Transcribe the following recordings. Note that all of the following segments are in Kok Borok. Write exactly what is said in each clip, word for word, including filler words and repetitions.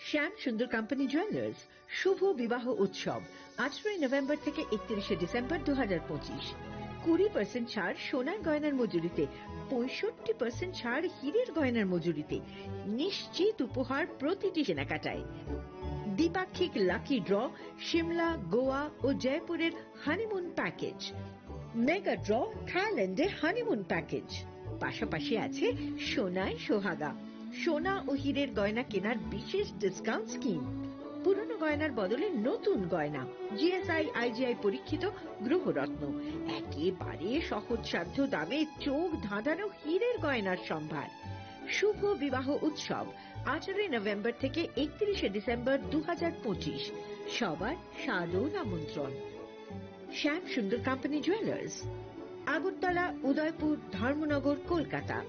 শ্যাম সুন্দর company jewellers শুভ বিবাহ উৎসব, আঠারোই নভেম্বর থেকে একত্রিশে ডিসেম্বর দু হাজার পঁচিশ। কুড়ি পার্সেন্ট ছাড় সোনার গয়নার মজুরিতে, পঁয়ষট্টি পার্সেন্ট ছাড় হীরের গয়নার মজুরিতে। নিশ্চিত উপহার প্রতিটি কেনাকাটায়। দ্বিপাক্ষিক লাকি ড্র, সিমলা, গোয়া ও জয়পুরের হানিমুন প্যাকেজ। মেগা ড্র, থাইল্যান্ডে হানিমুন প্যাকেজ। পাশাপাশি আছে সোনায় সোহাগা, সোনা ও হীরের গয়না কেনার বিশেষ ডিসকাউন্ট স্কিম। পুরনো গয়নার বদলে নতুন গয়না, জিএসআই আইজিআই পরীক্ষিত গ্রহরত্ন, একেবারে সহজসাধ্য দামে চোখ ধাঁধানো হীরের গয়নার সম্ভার। শুভ বিবাহ উৎসব, আঠারোই নভেম্বর থেকে একত্রিশে ডিসেম্বর দু হাজার পঁচিশ। সবার সাদর আমন্ত্রণ। শ্যাম সুন্দর কোম্পানি জুয়েলার্স, আগরতলা, উদয়পুর, ধর্মনগর, কলকাতা।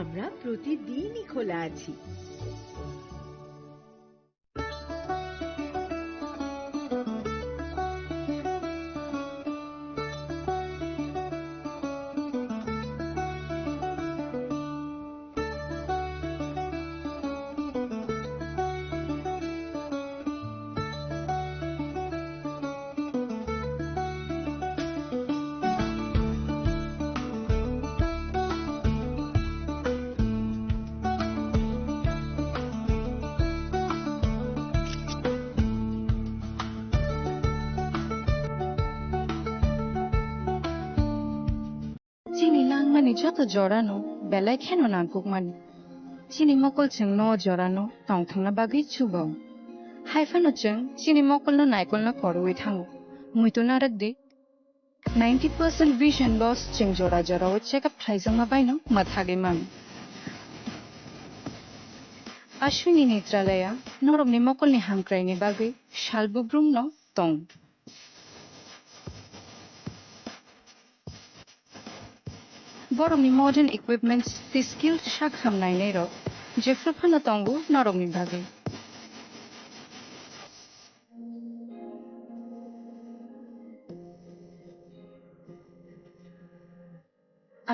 আমরা প্রতিদিনই খোলা আছি। Chini langmani joto jorano belai kheno nangkukmani. Chini mokol chwngno o jorano tongthokna bagwi chugo. Haiphano chwng chini mokolno naikolno korwi thango. Muitu narwk di. Ninety percent vision loss chwng jora jorao check up khlaijakma baino mwthagwi mano. Ashwini Netralaya norokni mokolni hamkraini bagwi sal bugrumno tong. Borokni modern equipments tei skilled sak ham nainairok jephru phano tongo norokni bagwi.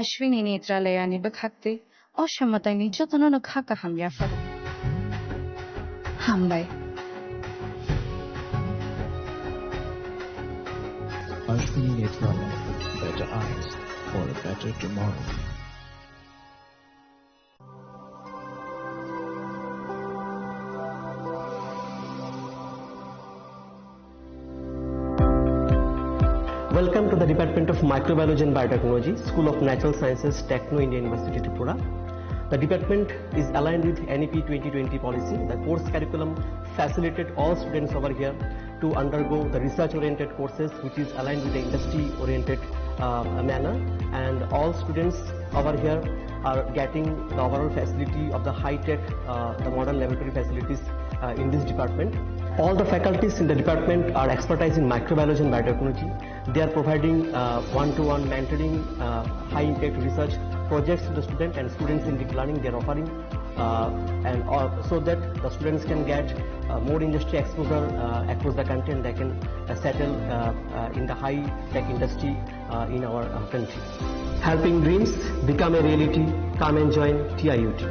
Ashwini Netralayani bwkhak tei o samataini jotono no kha kaham yapharo. Hambai. Ashwini Netralaya, better eyes for a better tomorrow. Welcome to the Department of Microbiology and Biotechnology, School of Natural Sciences, Techno India University, Tripura. The department is aligned with N E P twenty twenty policy. The course curriculum facilitated all students over here to undergo the research-oriented courses, which is aligned with the industry-oriented, uh, manner. And all students over here are getting the overall facility of the high-tech, uh, the modern laboratory facilities, uh, in this department. All the faculties in the department are expertise in microbiology and biotechnology. They are providing, uh, one-to-one mentoring, uh, high-impact research projects to the student and students-centric learning they are offering, uh, and all, so that the students can get, uh, more industry exposure, uh, across the country, and they can, uh, settle, uh, uh, in the high-tech industry, uh, in our, uh, country. Helping dreams become a reality. Come and join T I U T.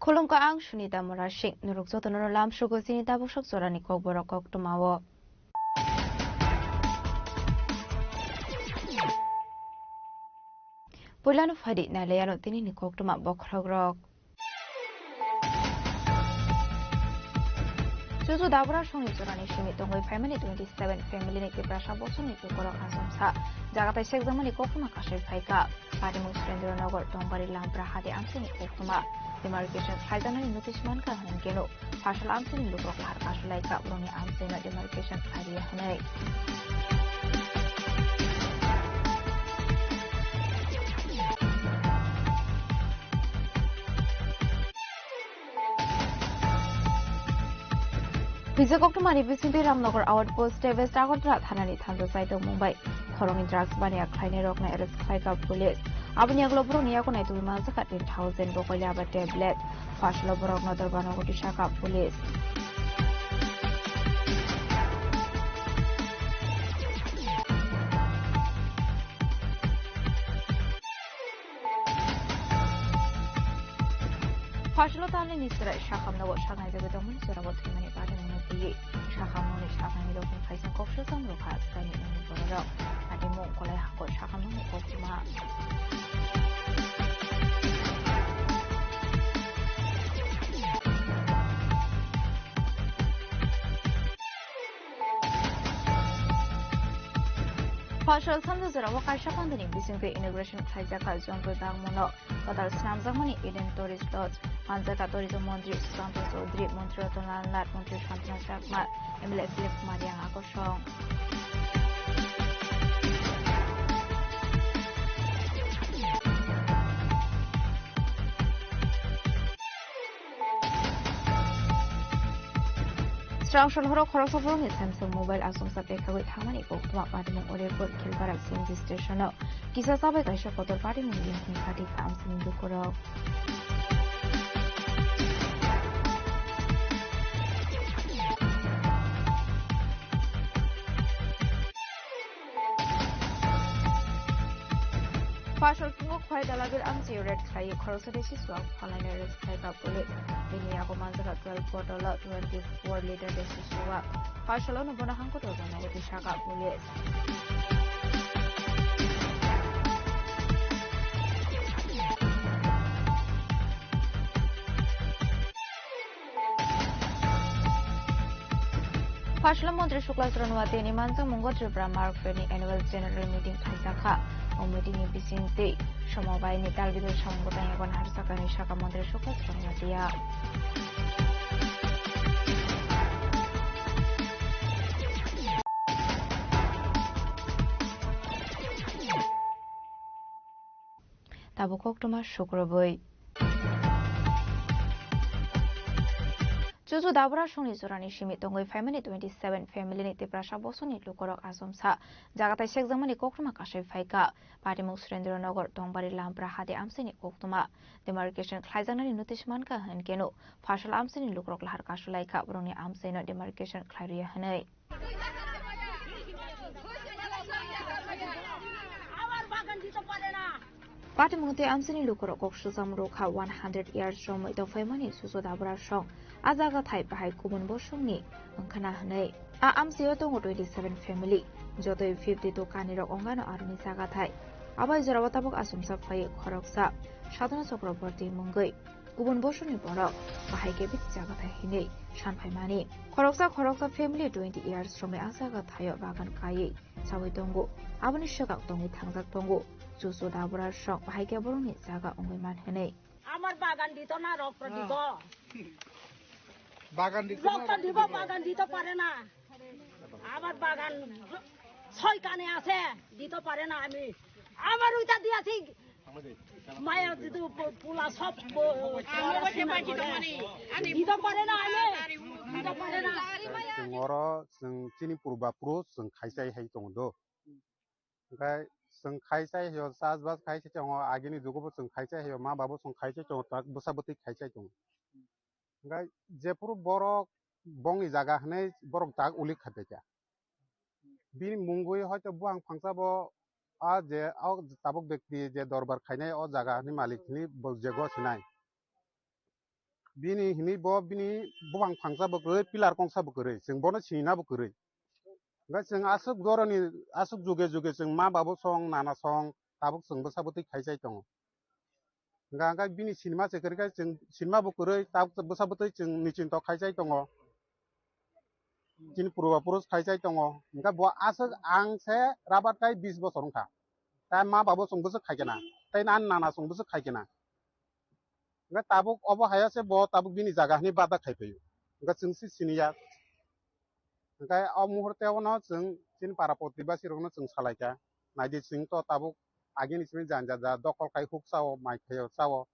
Khulumkha, ang Sunita Murasing. Norok jotono lamsogo chini tabuk sok jorani kokborok koktwmao. Puilano phaidi nailaiano tinini koktwma bokhorokrok. Chuchu Dabra songni jorani simi tongwi phaimani twenty seven family ni Tiprasa bosongni lukurok achomsa jaga tai sekjakmani koktwma kasui phaikha. Patimung Surendra Nagar, Tongbari, Lampra hade amchaini koktwma demarcation khlaijaknani notice mankha hwnkhe no phasal amchaini lukurok lahar kasulaikha, borokni amchaino demarcation khlaiya hwnwi. Hwijak koktwmani bisingtwi Ramnagar outpost tei West Agartala thanani thansa chai tongmung bai khoroknwi drugs baniya khlainairokno arrest khlaikha police. Aboni yagulo borokni yago naitugwi manjakha ten thousand bokoili aba tablet. Phasalo borokno dorbanogo tisakha police. Phasalo talni ni chwrai sakhamno saknai jagwi tongmani jorao thwimani patimungno twiwi sakhamnokni saknai rokni phaising kok sujam rwkha chwraini nini bororok. Patimung Kolai hakor sakhamnokni koktwma. Phasal samjak jorao kaisa pandani bisingtwi inauguration khlaijakha Jontoi Dangmono kwtal swnamjakmani Eden Tourist Lodge. Manjakha Tourism Montri Sushanta Chowdhury, Montri Ratan Lal Nath, Montri Santana Chakma, M L A Philip Kumar Yang akosong. Srang Songhoro khoroksa borokni Samsung mobile achomsa pekhagwi thangmani koktwma patimung Udaipur Khilpara C N G station-o kisa chabai kaisa kotor patimung ringkhing khatikha amchaini lukurok. Phasal phungo Khwai Dalabir amchaio raid khlaiwi khoroksa desi suak phalaino arrest khlaikha police. Bini yago manjakha twelve bottle o twenty four litre desi suak. Phasalono bono hangkoto rwjak nogo tisakha police. Phasalo Montri Shukla Charan Watini manjakmungo Tripura Mark Fair ni annual general meeting khlaijakha. O meeting ni bisingtwi Somobai ni tal bidal samung bwtang yago naharjak kainwi sakha Montri Shukla Charan Watia. Tabuk koktwma sukrubwi. Chuchu Dabra songni jorani simi tongwi phaimani twenty seven family ni Tiprasa bosongni lukurok achomsa jaga tai sekjakmani koktwma kasui phaikha. Patimung Surendra Nagar, Tongbari, Lampra hade amchaini koktwma demarcation khlaijaknani notice mankha hwnkhe no phasal amchaini lukurok lahar kasulaikha, borokni amchaino demarcation khlai rwya hwnwi. Patimung tei amchaini lukurok kok sujam rwkha one hundred years romwi tongphaimani Chuchu Dabra song. A jaga thai bahai kubun bosongni wngkhana hwnwi. A amchaio tongo twenty seven family. Jotoi fifty two kanirok wngano aroni jaga thai. Abai jorao tabuk achomsa phai khoroksa Sadhana Chakraborty mungwi. Kubun bosongni borok bahai khe bini jaga thai hinwi sanphaimani. Khoroksa khoroksa family twenty years romwi a jaga thaio bagan kaiwi chawi tongo. Aboni swkang tongwi thangjak tongo. Chuchu Dabra song bahai khe borokni jaga wngwi man hinwi. আমার বাগান দিত না, রক্ত দিব। বাগান দিত না, রক্ত দিব, রক্ত দিব। বাগান দিতে পারে না। আমার বাগান ছয় কানে আছে, দিতে পারে না আমি। আমার ওইটা দিয়েছি, মায়া দিতে প-, পোলা সব প-, দিতে পারে না আমি, দিতে পারে না। Chwng oro chwng chini purba puro chwng khaisai hai tongo do. Hwnkhe chwng khaisai hai o, chas bas khaisai tongo, agini jugo bo chwng khaisai hai o, ma babo chwng khaisai tongo, tak bwsa bwtwi khaisai tongo. Hwnkhe jephuru borok bongni jaga hinwi borok tak uli khabaikha. Bini mungwi hoito buphang phangsa bo a je o tabuk bekti je dorbar khainai o jaga ni malik hinwi bo jego sinai. Bini hinwi bo bini buphang phangsa bo kwrwi, pillar kongsa bo kwrwi, chwng bono sinina bo kwrwi. Hwnkhe chwng aswk jorani, aswk juge juge chwng ma babo song, nana song, tabuk chwng bwsa bwtwi khaisai tongo. Hwnkhe, hwnkhe bini sinima se kwrwi khe chwng sinima bo kwrwi, tabuk bwsa bwtwi chwng nichinto khaisai tongo. Chini purba purus khai chai tongo. Hingke bo aswk ang se rabat khai bis bosor wngkha. Tai ma babo chwng bwswk khai kena. Tai ani nana chwng bwswk khai kena. Hingke tabuk obo haya se bo tabuk bini jaga hani bada khai phaio. Hingke chwng se siniya. Hingke o muhurte ono chwng chini para protibasi rokno chwng salaikha. Naidi chwng to tabuk agini simi janja ja dokol khai huk sao, mai khaio sao.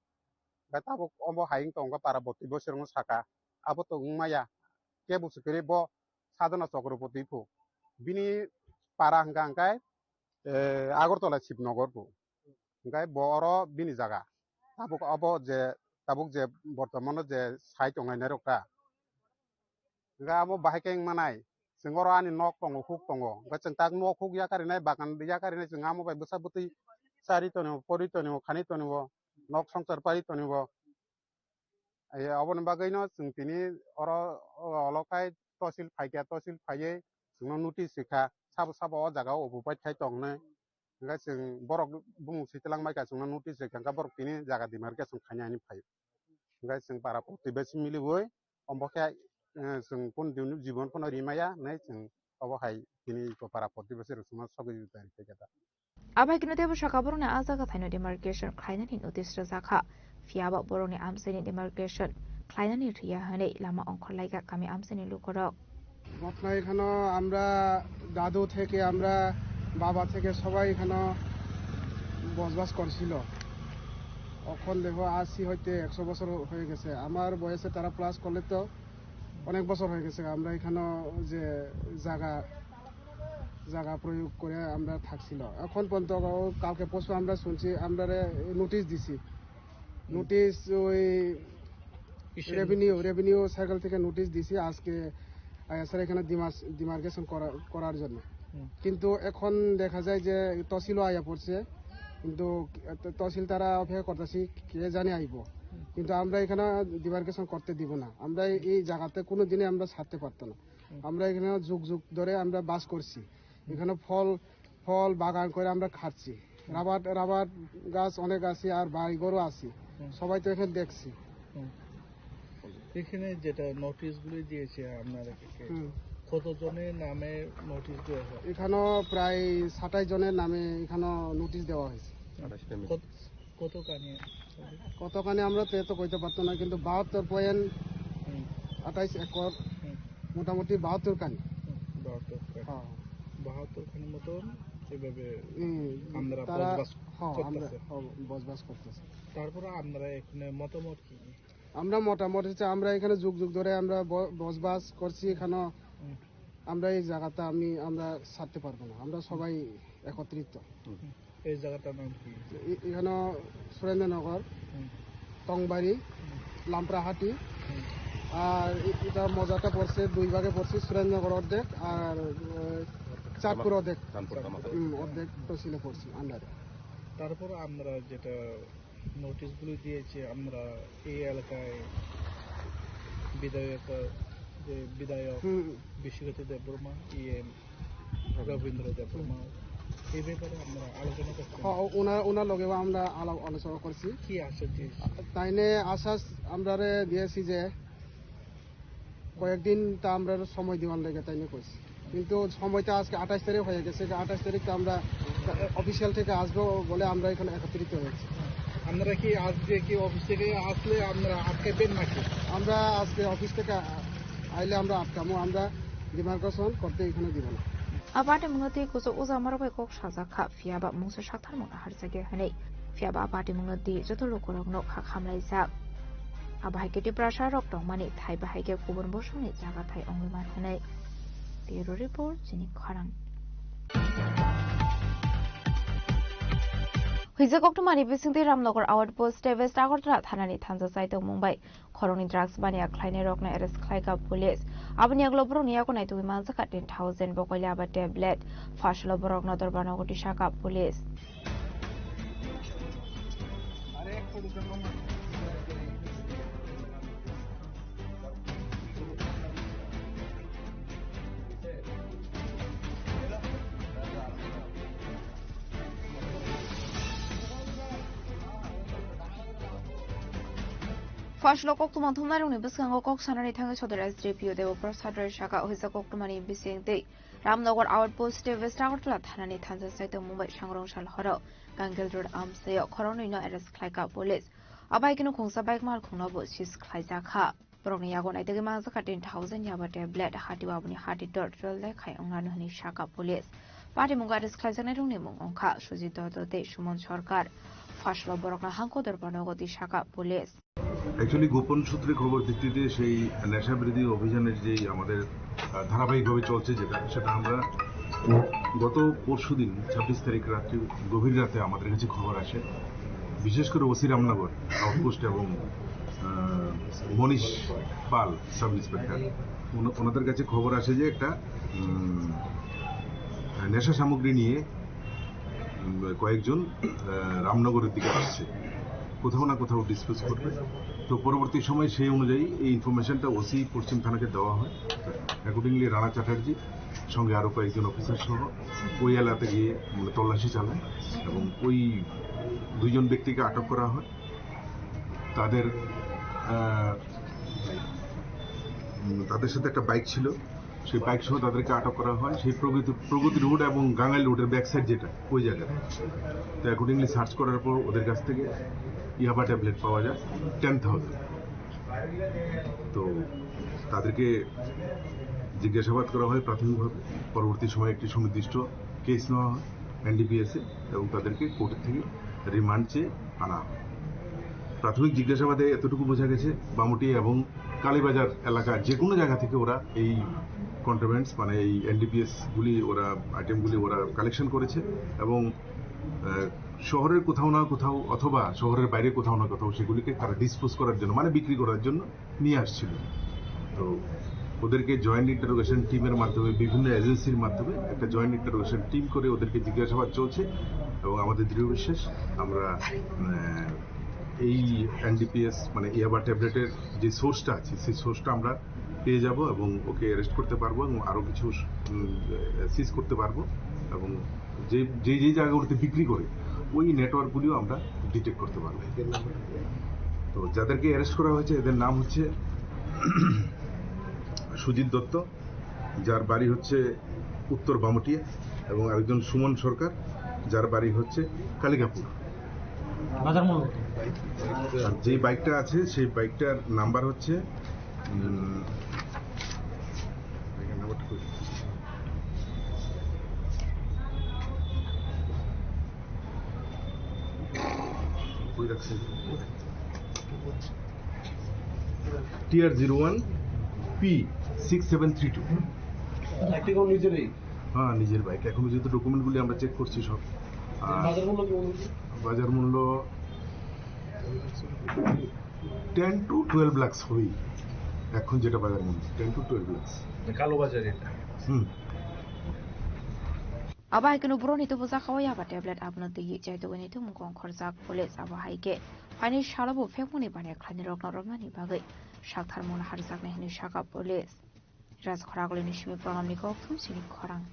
Hingke tabuk obo hai wng tongo para protibasi rokno saka. Abo to wng maya. Kebo se kwrwi bo Sadhana Chakraborty phu. Bini para hingka hingkai, eh, Agartala Shibnagar phu. Hingkai bo oro bini jaga. Tabuk abo je, tabuk je bortomano je sai tongnai rok ta. Hingka abo bahai khe wng manai. Chwng oro ani nok tongo, huk tongo. Hingka chwng tak nok huk yakarinai, bagan yakarinai, chwng amo bai bwsa bwtwi chari tonio, pori tonio, khani tonio, nok swngchar pari tonio. Ai, aboni bagwino chwng tini oro, o, olo khai tosil phaikha, tosil phaiwi chwngno notice rikha, sabo sabo o jaga o obo bai khai tongnai. Hingkhe chwng borok bumung swi twlang baikha, chwngno notice rikha, hingkhe borok tini jaga demarcation khaina hinwi phai. Hingkhe chwng para protibesi miliwi, omo khe, eh, chwng kun jibon phano rimaya hinwi chwng obo hai tini para protibesi rok chwngno sogwi tari khaikha da. Abai kino teibo saka borokni a jaga thaino demarcation khlainani notice rwjakha. Phiya ba borokni amchaini demarcation khlainani rwya hwnwi lama ongkhorlaikha kami amchaini lukurok. ঘটনা এখানে আমরা দাদু থেকে, আমরা বাবা থেকে সবাই এখানে বসবাস করছিল। এখন দেখো আশি হইতে একশো বছর হয়ে গেছে। আমার বয়সে তারা প্লাস করলে তো অনেক বছর হয়ে গেছে আমরা এখানে যে জায়গা, জায়গা প্রয়োগ করে আমরা থাকছিল। এখন পর্যন্ত কালকে পরশু আমরা শুনছি, আমরা নোটিশ দিছি। নোটিশ ওই কিসের রেভিনিউ, নোটিশ? রেভিনিউ সার্কেল থেকে নোটিশ দিছি আজকে আইএসআর এখানে ডিমার্স-, ডিমার্কেশন করা, করার জন্য। হুম। কিন্তু এখন দেখা যায় যে তহসিলও আইয়া পড়ছে, কিন্তু ত-, তহসিল তারা অপেক্ষা করতেছি, কে জানে আইবো। হুম। কিন্তু আমরা এখানে ডিমার্কেশন করতে দিব না। আমরা এই জায়গাতে কোনো দিনে আমরা ছাড়তে পারতো না। হুম। আমরা এখানে যুগ যুগ ধরে আমরা বাস করছি। হুম। এখানে ফল, ফল বাগান করে আমরা খাচ্ছি। হুম। রাবার, রাবার গাছ অনেক আছে, আর বাড়ি ঘরও আছে। হুম। সবাই তো এখানে দেখছি। হুম। এখানে যেটা নোটিশগুলি দিয়েছে আপনারা, হুম। কতজনের নামে নোটিশ দেওয়া হয়? এখানেও প্রায় সাতাশ জনের নামে এখানেও নোটিশ দেওয়া হয়েছে। আঠাশ ফ্যামিলি। কত, কতখানি? কতখানি আমরা তো এত কইতে পারতো না, কিন্তু বাহাত্তর পয়েন্ট হুম। আঠাশ একর, হুম। মোটামুটি বাহাত্তর খানি। হুম, বাহাত্তর খানি। হ্যাঁ। বাহাত্তর খানি মতন এভাবে হুম, আমরা তারা, বসবাস হ্যাঁ, আমরা, করতেছে। হ্যাঁ, বসবাস করতেছে। তারপরে আপনারা এখানে মতামত কি? আমরা মোটামুটি হচ্ছে আমরা এখানে যুগ যুগ ধরে আমরা ব-, বসবাস করছি এখানে। হুম। আমরা এই জায়গাটা আমি, আমরা ছাড়তে পারবো না, আমরা সবাই একত্রিত। হুম। এই জায়গাটার নাম কি? এ-, এখানে সুরেন্দ্রনগর, হুম। টংবাড়ি, হুম। লাম্প্রাহাটি, হুম। আর এ-, এটা মজাটা পড়ছে, দুই ভাগে পড়ছে, সুরেন্দ্রনগর অর্ধেক আর, আহ, চাঁদপুর অর্ধেক। চাঁদপুর কামারহাটি। হুম, অর্ধেক তহসিলে পড়ছে, আন্ডারে। তারপর আমরা যেটা নোটিশগুলি দিয়েছে, আমরা এই এলাকায় বিধায়ক, যে বিধায়ক হুম। বিশ্বজিৎ দেববর্মা, ইএম রবীন্দ্র দেববর্মা, এই ব্যাপারে আমরা আলোচনা করছি। হ্যাঁ, ও-, ওনার, ওনার লগেও আমরা আলাপ আলোচনা করছি। কি আশ্বাস দিয়েছে? তাইনে আশ্বাস আমরারে দিয়েছি যে কয়েকদিন তা আমরা সময় দেওয়ার লেগে তাইনে কইছি। কিন্তু সময়টা আজকে আঠাশ তারিখ হয়ে গেছে, যে আঠাশ তারিখ তো আমরা অফিসিয়াল থেকে আসবো বলে আমরা এখানে একত্রিত হয়েছি। আপনারা কি আজকে কি অফিস থেকে আসলে আপনারা আটকাবেন নাকি? আমরা আজকে অফিস থেকে আ-, আইলে আমরা আটকামো, আমরা ডিমার্কেশন করতে এখানে দিব না। A patimungno twi kuchuk ujamarok bai kok sajak kha, phiya ba mungsa saktharmung naharjak ya hwnwi. Phiya ba a patimungno twi joto lukurokno kha khamlaijak. Abo hai khe Tiprasa rok tongmani thai bahai khe kubun bosongni jaga thai wngwi man hwnwi. Bureau Report, chini khorang. Hwijak koktwmani bisingtwi Ramnagar Outpost tei West Agartala thanani thansa chai tongmung bai khoroknwi drugs baniya khlainairokno arrest khlaikha police. Aboni yagulo borokni yago naitugwi manjakha ten thousand bokoilaba tablet. Phasalo borokno dorbano goti sakha police. Phaslo koktwma thumnairokni bwskango kok sanani thangwi Sodor S D P O Debaprasad Roy saka, o hisa koktwmani bising tei Ramnagar Outpost tei West Agartala thanani thansa saitok Mumbai sangrong sal horo Ganggel Road amchaio khoroknwino arrest khlaikha police. Abai kheno khungsa bike malkhungnobo seize khlaijakha. Borokni yago naitugwi manjakha ten thousand yaba tablet, hati waboni hati dor twelve lakh hai wngnano hwnwi saka police. Patimungo arrest khlaijaknairokni mung wngkha Sujit Dotto tei Suman Sarkar. Phaslo borokno hangko dorpano goti saka police. Actually, গোপন সূত্রে খবর ভিত্তিতে সেই নেশা বিরোধী অভিযানের যেই আমাদের, আহ, ধারাবাহিকভাবে চলছে যেটা, সেটা আমরা গত পরশুদিন ছাব্বিশ তারিখ রাত্রি গভীর রাতে আমাদের কাছে খবর আসে, বিশেষ করে ওসি রামনগর আউটপোস্ট এবং, আহ, মনীষ পাল সাব ইন্সপেক্টর, ওনা-, ওনাদের কাছে খবর আসে যে একটা, উম, নেশা সামগ্রী নিয়ে উম, কয়েকজন, আহ, রামনগরের দিকে আসছে, কোথাও না কোথাও ডিসপোজ করবে। তো পরবর্তী সময় সেই অনুযায়ী এই ইনফরমেশনটা ওসি পশ্চিম থানাকে দেওয়া হয়। অ্যাকর্ডিংলি রানা চ্যাটার্জি সঙ্গে আরও কয়েকজন অফিসার সহ ওই এলাকাতে গিয়ে, মানে, তল্লাশি চালায় এবং ওই দুইজন ব্যক্তিকে আটক করা হয়। তাদের, আহ, উম, তাদের সাথে একটা বাইক ছিল, সেই বাইক সহ তাদেরকে আটক করা হয়। সেই প্রগতি, প্রগতি রোড এবং গাঙ্গাইল রোডের ব্যাক সাইড যেটা, ওই জায়গায়। তো অ্যাকর্ডিংলি সার্চ করার পর ওদের কাছ থেকে ইয়াবা ট্যাবলেট পাওয়া যায় টেন থাউজেন্ড। তো তাদেরকে জিজ্ঞাসাবাদ করা হয় প্রাথমিকভাবে। পরবর্তী সময়ে একটি সুনির্দিষ্ট কেস নেওয়া হয় এনডিপিএসে এবং তাদেরকে কোর্ট থেকে রিমান্ড চেয়ে আনা হয়। প্রাথমিক জিজ্ঞাসাবাদে এতটুকু বোঝা গেছে, বামুটি এবং কালীবাজার এলাকার যে কোনো জায়গা থেকে ওরা এই কন্ট্রোভেন্টস, মানে এই এনডিপিএস গুলি, ওরা আইটেমগুলি ওরা কালেকশন করেছে এবং, আহ, শহরের কোথাও না কোথাও অথবা শহরের বাইরে কোথাও না কোথাও সেগুলিকে তারা ডিসপোজ করার জন্য, মানে বিক্রি করার জন্য নিয়ে আসছিল। তো ওদেরকে জয়েন্ট ইন্টারোগেশন টিমের মাধ্যমে, বিভিন্ন এজেন্সির মাধ্যমে একটা জয়েন্ট ইন্টারোগেশন টিম করে ওদেরকে জিজ্ঞাসাবাদ চলছে এবং আমাদের দৃঢ় বিশ্বাস আমরা, আহ, এই এনডিপিএস, মানে ইয়াবা ট্যাবলেটের যে সোর্সটা আছে, সেই সোর্সটা আমরা পেয়ে যাব এবং ওকে অ্যারেস্ট করতে পারবো এবং আরও কিছু, উম, সিজ করতে পারবো এবং যে, যে, যে জায়গাগুলোতে বিক্রি করে ওই নেটওয়ার্কগুলিও আমরা ডিটেক্ট করতে পারবো। তো যাদেরকে অ্যারেস্ট করা হয়েছে এদের নাম হচ্ছে সুজিত দত্ত, যার বাড়ি হচ্ছে উত্তর বামুটিয়া, এবং আরেকজন সুমন সরকার, যার বাড়ি হচ্ছে কালিকাপুর। বাজার মূল্য। আর যে বাইকটা আছে সেই বাইকটার নাম্বার হচ্ছে, উম, বাইকের নাম্বারটা কই? কই রাখছি? TR zero one P six seven three two. বাইকটা কোন নিজেরই? হ্যাঁ, নিজের বাইক। এখন পর্যন্ত ডকুমেন্টগুলি আমরা চেক করছি সব। আর বাজার মূল্য কেমন হচ্ছে? বাজার মূল্য টেন টু টুয়েলভ লাখস হবেই। এখন যেটা বাজার মূল্য, টেন টু টুয়েলভ লাখস। কালো বাজার এটা। হুম। Abo hai kheno borokni tubujakha o yaba tablet abono twiwi chaitugwi ni tumung kong khorjak police. Abo hai khe phaini salo bo phekmani baniya khlaini rokno romnani bagwi saktharmung harjaknai hinwi sakha police. Rajkhoragulini simi Pranamni kok thumsini khorang.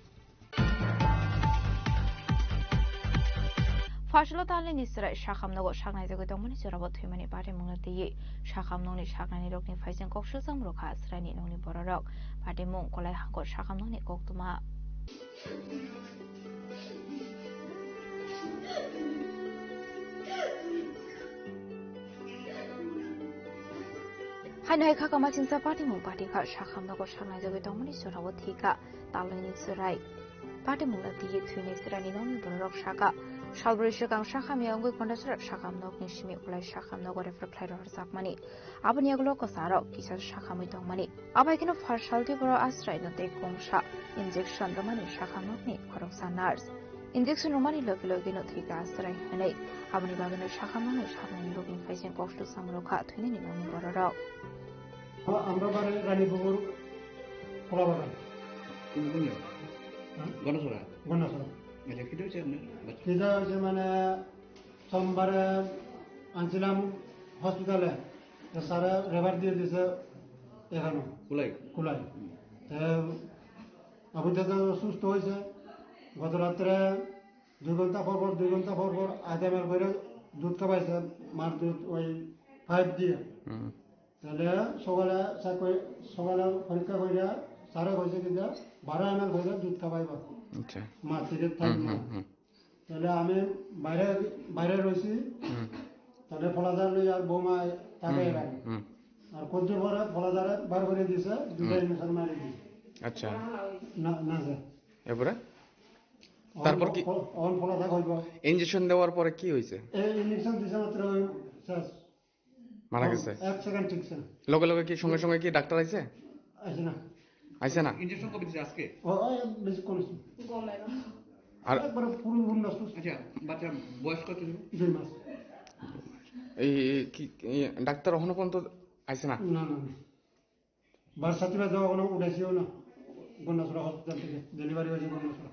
Phasalo talnini chwrai sakham nogo saknai jagwi tongmani jorabo thwimani patimungno twiwi sakham nokni saknaini rokni phaising kok sujak mrwkha chwraini nokni bororok. Patimung Kolai hangkor sakham nokni koktwma. Haino hai kha kama chingsa patimung patikha sakham nogo saknai jagwi tongmani jorao thwikha talnini chwrai. Patimungno twiwi thwinai chwraini nokni bororok sakha, salbrwi swkang sakham ya wngwi Gondachara sakham nokni simi Kolai sakham nogo refer khlai rohorjakmani. Aboni yagulo kwcharok kisa sakhamwi tongmani. Abai kheno phar saltwi borok aswraino tei kongsa injection rwmani sakhamnokni khoroksa nurse. Injection rwmani logi logino thwikha aswrai hinwi. Aboni bagwino sakhamnokni saknaini rokni phaising kok sujak mrwkha thwinani nokni bororok. আমরা বাড়ি রানীপুকুর কলাবাগান। কোন, কোন জায়গা? হ্যাঁ? গণছড়া? গণছড়া। আচ্ছা, কিতা হয়েছে আপনার বাচ্চা? কিতা হয়েছে মানে সোমবারে আনছিলাম হসপিটালে, তো স্যারে রেফার দিয়ে দিছে এখানে। কুলাই? কুলাই। হুম। তো আপাতত সুস্থ হয়েছে। গত রাত্রে দুই ঘন্টা পর পর, দুই ঘন্টা পর পর আধা এম এল করে দুধ খাওয়াইছে, মার দুধ, ওই Five দিয়ে। হুম। তাহলে সকালে চাকরি, সকালে পরীক্ষা করে স্যারে কইছে কি যে বারো এমএল করে দুধ খাওয়াইবা। আচ্ছা। মাস থেকে হুম, থাকবে। হুম, হুম। তাহলে আমি বাইরে, বাইরে রয়েছি। হুম। তাহলে ফলাজার লই আর বৌমা থাকে হুম, এখানে। হুম। আর কত পরে ফলাজারে বার করে দিছে, দুটো হুম। ইঞ্জেকশন মারি দিছে। আচ্ছা। না, না, স্যার। এরপরে? অন-, তারপর কি? অন-, অন ফলাজার হইব। ইঞ্জেকশন দেওয়ার পরে কি হয়েছে? এই ইঞ্জেকশন দিছে মাত্র ওই শেষ। মারা গেছে? এক সেকেন্ড ঠিক স্যার। লগে লগে কি সঙ্গে সঙ্গে কি ডাক্তার আইছে? আইছে না। আইছে না? ইঞ্জেকশন কবে দিছে আজকে? ও, ও, বেশিক্ষণ হইছে। আর একবারে পুরো রুম নষ্ট হইছে। আচ্ছা, বাচ্চা বয়স কত ছিল? দুই মাস। এই, এই কি, এই ডাক্তার এখনো পর্যন্ত আইছে না? না, না, না। বারসাতিবা যাওয়া কোনো উঠাইছিও না। গন্ডাছড়া হসপিটাল থেকে ডেলিভারি হয়েছে গন্ডাছড়া।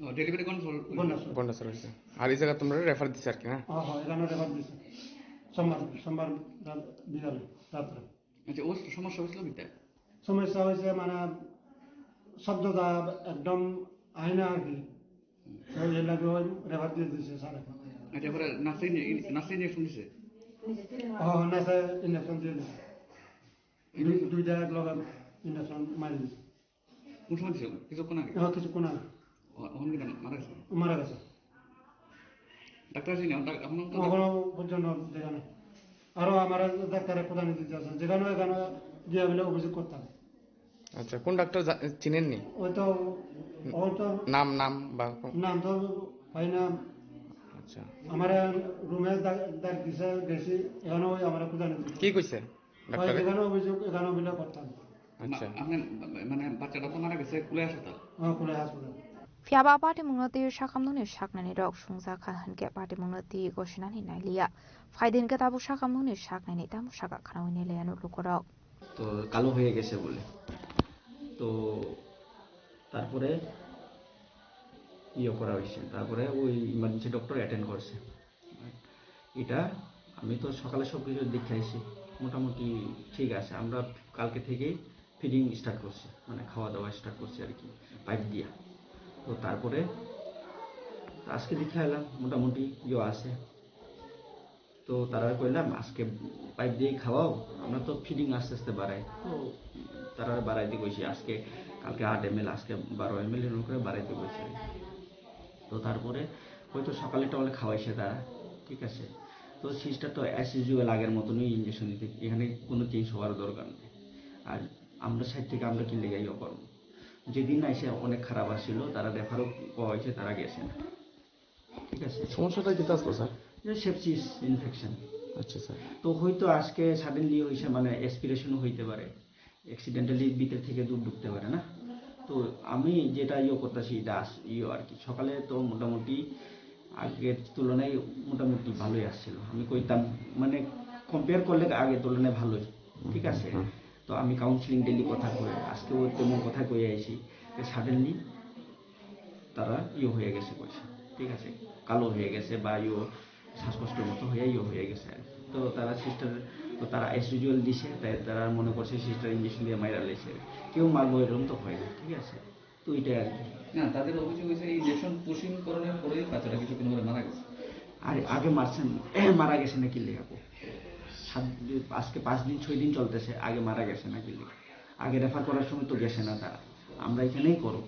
ও, ডেলিভারি কোন হল? গন্ডাছড়া। গন্ডাছড়া হয়েছে। আর এই জায়গা তোমরা রেফার দিছে আর কি, না? হ্যাঁ, হ্যাঁ, এখানে রেফার দিছে। সোমবার, সোমবার রাত বিকালে, রাত্রে। আচ্ছা, ও সমস্যা হয়েছিল কিতা? সমস্যা হয়েছে মানে শব্দটা একদম আয় না আর কি। ওই এর লাগে ওই রেফার দিয়ে দিছে স্যার। আচ্ছা, এবারে নাসে ইঞ্জে-, নাসে ইঞ্জেকশন দিছে? হ্যাঁ, হ্যাঁ, নাসে ইঞ্জেকশন দিয়ে দিছে। দুই, দুইটা এক লগে ইঞ্জেকশন মারি দিছে। কোন সময় দিছে? কিছুক্ষণ আগে? হ্যাঁ, কিছুক্ষণ আগে। ও, এখন কি মারা গেছে? মারা গেছে। ডাক্তার আসেনি? এখন ডাক-, এখন তো এখনো পর্যন্ত দেখা নেই। আরো আমার ডাক্তারে কোথায় নিতে যাচ্ছে, যেখানে ওখানে গিয়ে বলে অভিযোগ করতাম। আচ্ছা, কোন ডাক্তার জা-, চিনেননি? ওই তো, ওই তো নাম, নাম বা কোন? নাম তো পাই না। আচ্ছা। আমার রুমে দা-, ডাক দিছে, গেছি, এখানে ওই আমার কোথায় নিতে কি কইছে? ওই ডাক্তারে? যেখানে অভিযোগ, এখানে অভিযোগ করতাম। আচ্ছা। মা-, আপনি মানে বাচ্চাটা তো মারা গেছে কুলে হাসপাতাল? হ্যাঁ, কুলে হাসপাতাল। Phiya ba patimungno twi sakhamnokni saknani rok sungjakha hinkhe patimungno twi gosinani nailiya. Phaidi hinkhe tabuk sakhamnokni saknani tamo saka khnaui nailiya nuk lukurok. তো কালো হয়ে গেছে বলে। তো তারপরে ইয়ে করা হয়েছে, তারপরে ওই ইমার্জেন্সি ডক্টর অ্যাটেন্ড করছে। এটা আমি তো সকালে সব কিছু দেখে আইছি, মোটামুটি ঠিক আছে। আমরা কালকে থেকে ফিডিং স্টার্ট করছি, মানে খাওয়া দাওয়া স্টার্ট করছি আর কি, পাইপ দিয়া। তো তারপরে তো আজকে দেখে এলাম মোটামুটি ইয়ে আছে। তো তারা কইলাম, "আজকে পাইপ দিয়ে খাওয়াও, আমরা তো ফিডিং আস্তে আস্তে বাড়াই।" তো তারা বাড়াইতে কইছি, আজকে, কালকে আট এমএল, আজকে বারো এমএল এর উপরে বাড়াইতে কইছি। তো তারপরে হয়তো সকালে টকালে খাওয়াইছে তারা, ঠিক আছে। তো সিস্টার তো অ্যাজ ইউজুয়াল আগের মতনই ইঞ্জেকশন দিতে, এখানে কোনো চেঞ্জ হওয়ার দরকার নেই। আর আমরা সাইড থেকে আমরা কি লেগে ইয়ে করবো, যেদিন আইসে অনেক খারাপ আসছিল, তারা রেফারও কওয়া হয়েছে, তারা গেছে না। ঠিক আছে। সমস্যাটা কিতা আসলো, স্যার? যে সেপসিস ইনফেকশন। আচ্ছা, স্যার। তো হয়তো আজকে সাডেনলি হইছে, মানে অ্যাসপিরেশনও হইতে পারে, অ্যাক্সিডেন্টালি ভিতর থেকে দুধ ঢুকতে পারে না। তো আমি যেটা ইয়ে করতেছি, এটা আস-, ইয়ে আর কি, সকালে তো মোটামুটি আগের তুলনায় মোটামুটি ভালোই আসছিল। আমি কইতাম, মানে কম্পেয়ার করলে আগের তুলনায় ভালোই, ঠিক আছে। হুম। তো আমি কাউন্সিলিং ডেইলি কথা কই, আজকেও তেমন কথা কই আইছি, সাডেনলি তারা ইয়ে হয়ে গেছে কইছে, ঠিক আছে, কালো হয়ে গেছে বা ইয়ে শ্বাসকষ্টের মতো হয়ে ইয়ে হয়ে গেছে আর কি। তো তারা সিস্টার, তো তারা অ্যাজ ইউজুয়াল দিছে, তাই তারা মনে করছে সিস্টার ইঞ্জেকশন দিয়ে মাইরা লেছে। কেউ মারবো এরকম তো হয় না, ঠিক আছে। তো এটাই আর কি। না, তাদের অভিযোগ হয়েছে এই ইঞ্জেকশন পুশিং করানোর পরেই বাচ্চাটা কিছুক্ষণ পরে মারা গেছে। আরে আগে মারছেন, মারা গেছে নাকি লেখাবো? সাত, আজকে পাঁচ দিন, ছয় দিন চলতেছে, আগে মারা গেছে নাকি লেখা? আগে রেফার করার সময় তো গেছে না তারা, আমরা এখানেই করো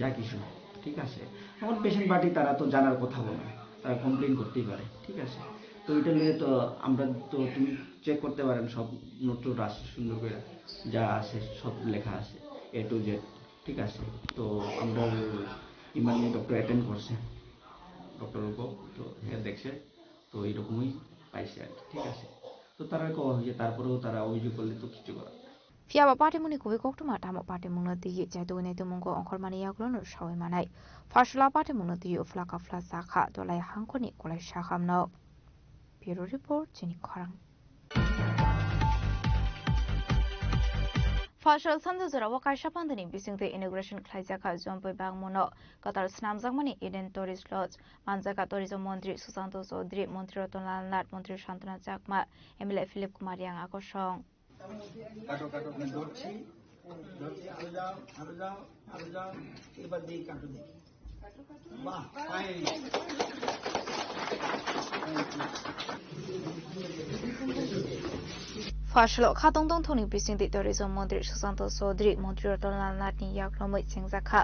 যা কিছু, ঠিক আছে। এখন পেশেন্ট পার্টি তারা তো জানার কথা বলে, তারা কমপ্লেন করতেই পারে, ঠিক আছে। তো এটা নিয়ে তো আমরা তো, তুমি চেক করতে পারেন, সব নোট টোট আছে সুন্দর করে, যা আছে সব লেখা আছে এ টু জেড, ঠিক আছে। তো আমরা ইমানি ডক্টর অ্যাটেন্ড করছে, ডক্টর রূপক, তো হ্যাঁ দেখছে, তো এইরকমই পাইছে আর কি, ঠিক আছে। তো তারা কওয়া হয়েছে, তারপরেও তারা অভিযোগ করলে তো কিছু করার নেই। Phiya ba patimungni kubui koktwma tamo patimungno twiwi chaitugwi naitukmungo ongkhormani yagulono saui manai. Pharsala patimungno twiwi phlaka phlasa kha dolai hangkhorni kolai sakhamno. Bureau Report, Chini Khorang. Pharsal sanja jorao kaisa pandani bisingtwi inauguration khlaijakha Jompui Bangmano kwtal snamjakmani Eden Tourist Lodge. Manjaka Tourism Montri Susanto Chaudhary, Montri Ratan Lal Nath, Montri Santana Chakma, M L A Philip Kumar Yang akosong. কাটো, কাটো, মানে ধরছি, ধরছি, আরো যাও, আরো যাও, আরো যাও, এবার দিয়ে কাটো দেখি। বাহ, fine। Phasalo khatong tongthokni bisingtwi tourism montri Susanto Chaudhary montri Ratan Lal Nath ni yaklomwi chengjakha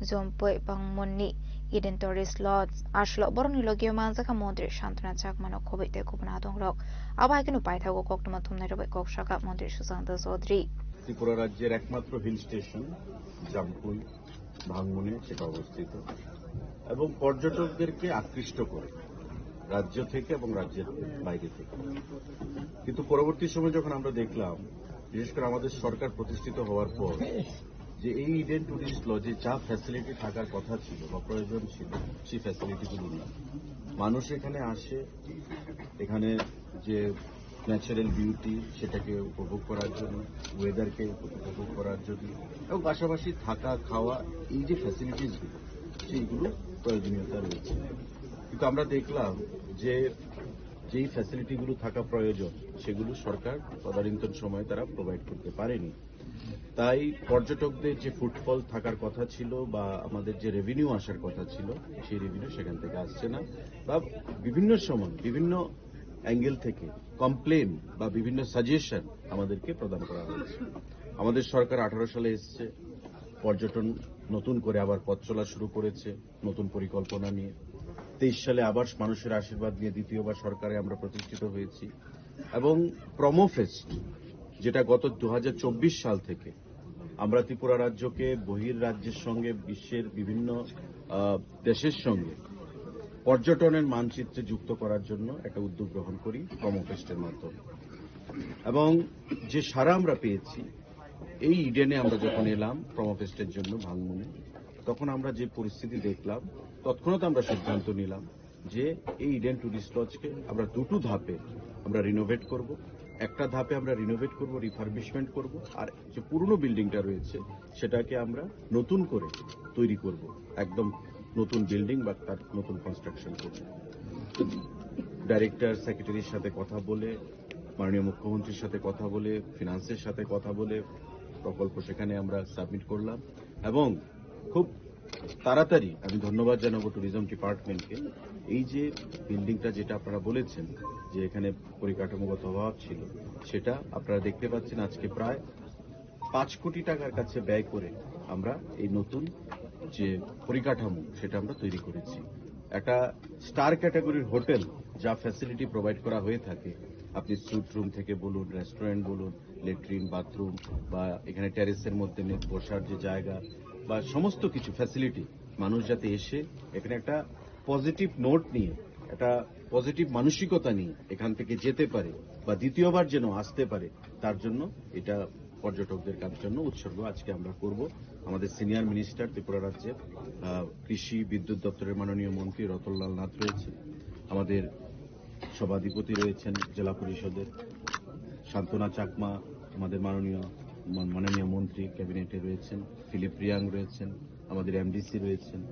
Jompui Bangmon ni Eden Tourist Lodge. Asalo borokni logi manjakha montri Santana Chakma no khobwi tei kubun adongrok. Abo hai kheno paithago koktwma thumnairok bai kok sakha montri Susanto Chaudhary. Tripura রাজ্যের একমাত্র hill station Jampui ভাঙমনে সেটা অবস্থিত এবং পর্যটকদেরকে আকৃষ্ট করে রাজ্য থেকে এবং রাজ্যের বাইরে থেকে। কিন্তু পরবর্তী সময় যখন আমরা দেখলাম, বিশেষ করে আমাদের সরকার প্রতিষ্ঠিত হওয়ার পর, যে এই ইডেন টুরিস্ট লজে যা ফ্যাসিলিটি থাকার কথা ছিল বা প্রয়োজন ছিল, সেই ফ্যাসিলিটিগুলো নেই। মানুষ এখানে আসে, এখানে যে ন্যাচারাল বিউটি, সেটাকে উপভোগ করার জন্য, ওয়েদারকে উপভোগ করার জন্য, এবং পাশাপাশি থাকা, খাওয়া, এই যে ফ্যাসিলিটিসগুলো, সেইগুলো প্রয়োজনীয়তা রয়েছে। কিন্তু আমরা দেখলাম যে যেই ফ্যাসিলিটিগুলো থাকা প্রয়োজন, সেগুলো সরকার তদানীন্তন সময়ে তারা প্রোভাইড করতে পারেনি। তাই পর্যটকদের যে ফুটফল থাকার কথা ছিল বা আমাদের যে রেভিনিউ আসার কথা ছিল, সেই রেভিনিউ সেখান থেকে আসছে না। বা বিভিন্ন সময় বিভিন্ন অ্যাঙ্গেল থেকে কমপ্লেন বা বিভিন্ন সাজেশন আমাদেরকে প্রদান করা হয়েছে। আমাদের সরকার আঠারো সালে এসছে, পর্যটন নতুন করে আবার পথ চলা শুরু করেছে নতুন পরিকল্পনা নিয়ে। তেইশ সালে আবার মানুষের আশীর্বাদ নিয়ে দ্বিতীয়বার সরকারে আমরা প্রতিষ্ঠিত হয়েছি। এবং প্রমো ফেস্ট, যেটা গত দু হাজার চব্বিশ সাল থেকে আমরা ত্রিপুরা রাজ্যকে বহির রাজ্যের সঙ্গে বিশ্বের বিভিন্ন, আহ, দেশের সঙ্গে পর্যটনের মানচিত্রে যুক্ত করার জন্য একটা উদ্যোগ গ্রহণ করি প্রমো ফেস্টের মাধ্যমে। এবং যে সাড়া আমরা পেয়েছি, এই ইডেনে আমরা যখন এলাম প্রমো ফেস্টের জন্য ভাঙমনে, তখন আমরা যে পরিস্থিতি দেখলাম, তৎক্ষণাৎ আমরা সিদ্ধান্ত নিলাম যে এই ইডেন টুরিস্ট লজকে আমরা দুটো ধাপে আমরা রিনোভেট করব। একটা ধাপে আমরা রিনোভেট করব, রিফারবিশমেন্ট করব, আর যে পুরনো বিল্ডিংটা রয়েছে সেটাকে আমরা নতুন করে তৈরি করব, একদম নতুন বিল্ডিং বা তার নতুন কনস্ট্রাকশন করব। ডাইরেক্টর সেক্রেটারির সাথে কথা বলে, মাননীয় মুখ্যমন্ত্রীর সাথে কথা বলে, ফিনান্সের সাথে কথা বলে প্রকল্প সেখানে আমরা সাবমিট করলাম এবং খুব তাড়াতাড়ি আমি ধন্যবাদ জানাবো ট্যুরিজম ডিপার্টমেন্টকে। এই যে বিল্ডিংটা যেটা আপনারা বলেছেন যে এখানে পরিকাঠামোগত অভাব ছিল, সেটা আপনারা দেখতে পাচ্ছেন আজকে প্রায় পাঁচ কোটি টাকার কাছে ব্যয় করে আমরা এই নতুন যে পরিকাঠামো সেটা আমরা তৈরি করেছি। একটা স্টার ক্যাটাগরির হোটেল যা ফ্যাসিলিটি প্রোভাইড করা হয়ে থাকে, আপনি স্যুট রুম থেকে বলুন, রেস্টুরেন্ট বলুন, লেট্রিন, বাথরুম বা এখানে টেরেসের মধ্যে নে-, বসার যে জায়গা বা সমস্ত কিছু ফ্যাসিলিটি, মানুষ যাতে এসে এখানে একটা পজিটিভ নোট নিয়ে, একটা পজিটিভ মানসিকতা নিয়ে এখান থেকে যেতে পারে বা দ্বিতীয়বার যেন আসতে পারে, তার জন্য এটা পর্যটকদের কার জন্য উৎসর্গ আজকে আমরা করব। আমাদের সিনিয়র মিনিস্টার ত্রিপুরা রাজ্যের, আহ, কৃষি বিদ্যুৎ দপ্তরের মাননীয় মন্ত্রী রতনলাল নাথ রয়েছে, আমাদের সভাধিপতি রয়েছেন জেলা পরিষদের, সান্ত্বনা চাকমা, আমাদের মাননীয় মন-, মাননীয় মন্ত্রী ক্যাবিনেটে রয়েছেন, ফিলিপ রিয়াং রয়েছেন, আমাদের এমডিসি রয়েছেন।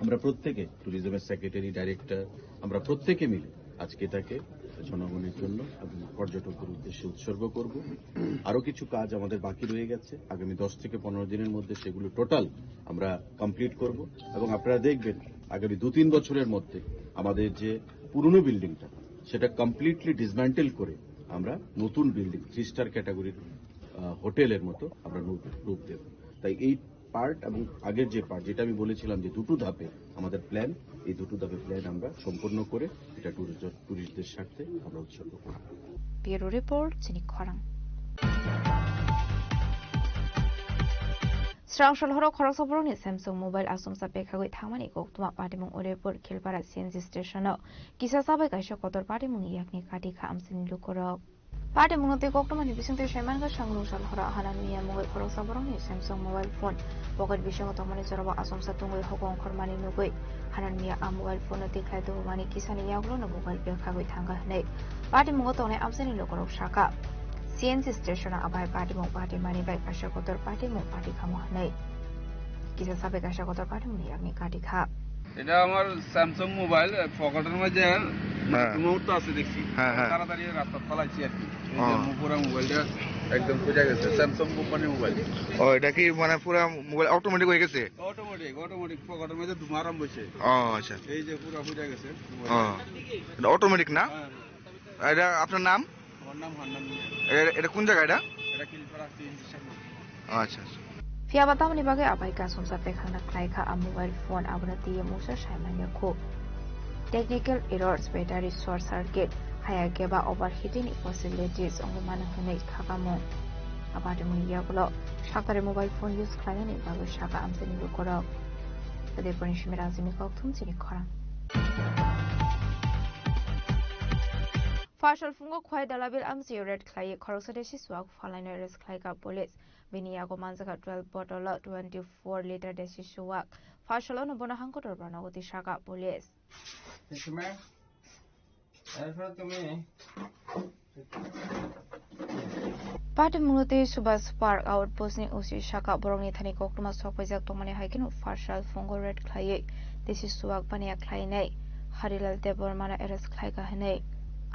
আমরা প্রত্যেকে, ট্যুরিজমের সেক্রেটারি, ডাইরেক্টর, আমরা প্রত্যেকে মিলে আজকে এটাকে জনগণের জন্য এবং পর্যটকদের উদ্দেশ্যে উৎসর্গ করব। আরো কিছু কাজ আমাদের বাকি রয়ে গেছে, আগামী দশ থেকে পনেরো দিনের মধ্যে সেগুলো টোটাল আমরা কমপ্লিট করব এবং আপনারা দেখবেন আগামী দু তিন বছরের মধ্যে আমাদের যে পুরনো বিল্ডিংটা, সেটা কমপ্লিটলি ডিসম্যান্টেল করে আমরা নতুন বিল্ডিং, থ্রি স্টার ক্যাটাগরির, আহ, হোটেলের মতো আমরা রূপ, রূপ দেব। তাই এই পার্ট এবং আগের যে পার্ট, যেটা আমি বলেছিলাম যে দুটো ধাপে আমাদের প্ল্যান, এই দুটো ধাপে প্ল্যান আমরা সম্পূর্ণ করে এটা ট্যুরিস্ট, ট্যুরিস্টদের স্বার্থে আমরা উৎসর্গ করব। Bureau Report, Chini Khorang. Srang Sholhoro khoroksa borokni Samsung mobile asomsa pekhagwi thangmani koktwma patimung Udaipur Khilpara C N G station-o kisa chabai kaisa kotor patimungni yakni kati kha amchaini lukurok. Patimungno tei koktwmani bisingtwi saimankha Srang Sholhoro hanan miya mungwi khoroksa borokni Samsung mobile phone pocket bisingo tongmani jorao asomsa tungwi hokong khormani nugwi hanan miya a mobile phone-no tikhlai tubumani kisani yagulono mobile pekhagwi thangkha hwnwi patimungo tongnai amchaini lukurok sakha. C N G station-o abai patimung patimani bai kaisa kotor patimung patikhamo hwnwi kisa sabai kaisa kotor patimungni yakni kati kha. এটা আমার Samsung mobile, পকেটের মধ্যে হ্যাঁ। মুহূর্ত আছে দেখছি। হ্যাঁ, হ্যাঁ। তাড়াতাড়ি রাস্তা ফালাইছি আর কি। এই যে ও। মুপুরা মোবাইলটা একদম ফুটে গেছে, স্যামসাং কোম্পানির মোবাইল। ও, এটা কি মানে পুরা মোবাইল অটোমেটিক হয়ে গেছে? অটোমেটিক, অটোমেটিক পকেটের মধ্যে ধোঁয়া আরম্ভ হয়েছে। ও, আচ্ছা। এই যে পুরো ফুটে গেছে মোবাইল। ও, এটা অটোমেটিক না? হ্যাঁ, হ্যাঁ। এটা আপনার নাম? আমার নাম হান্নান মিয়া। এটা, এটা কোন জায়গা এটা? এটা কিলপাড়া সিএনজি সামনে। আচ্ছা, আচ্ছা। Phiya ba tamoni bagwi abai kasumsa pekhalna khlai kha a mobile phone, abono twiwi mungsa sai manya kho. Technical errors, battery short circuit, haya khe ba overheating ni possibilities wngwi mano hwnwi kha kamung. A patimungni yagulo sakthari mobile phone use khlainani bagwi sakha amchaini lukurok. Udaipurni simi Rajini kokthum chini khorang. Pharsal phungo Khwai Dalabil amchaio raid khlaiwi khoroksa desi suak phalaino arrest khlaikha police. Bini yago manjakha twelve bottle o twenty four liter desi suak. Pharsalono bono hangkotor barna uti sakha police. Patimungno tei Subhas Park outpost ni O C sakha borokni thani koktwma sok paijak tongmani hai kheno pharsal phungo raid khlaiwi desi suak baniya khlainai Harilal Debbarmano arrest khlaikha hwnwi.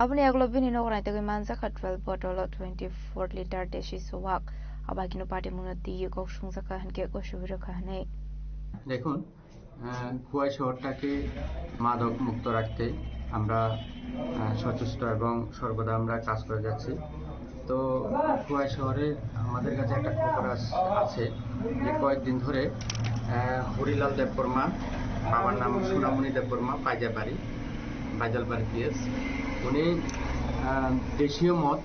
Aboni yagulo bini nogo naitugwi manjakha twelve bottle o twenty four liter desi suak. Abo hai kheno patimungno twiwi kok sungjakha hwnkhe gosi rwkha hwnwi. দেখুন, আহ, খোয়াই শহরটাকে মাদক মুক্ত রাখতে আমরা, আহ, সচেষ্ট এবং সর্বদা আমরা কাজ করে যাচ্ছি। তো খোয়াই শহরে আমাদের কাছে একটা খবর আস-, আছে যে কয়েকদিন ধরে, আহ, হরিলাল দেববর্মা, বাবার নাম সোনামণি দেববর্মা, পাইজারবাড়ি, বাইজালবাড়ি পিএস, উনি, আহ, দেশীয় মদ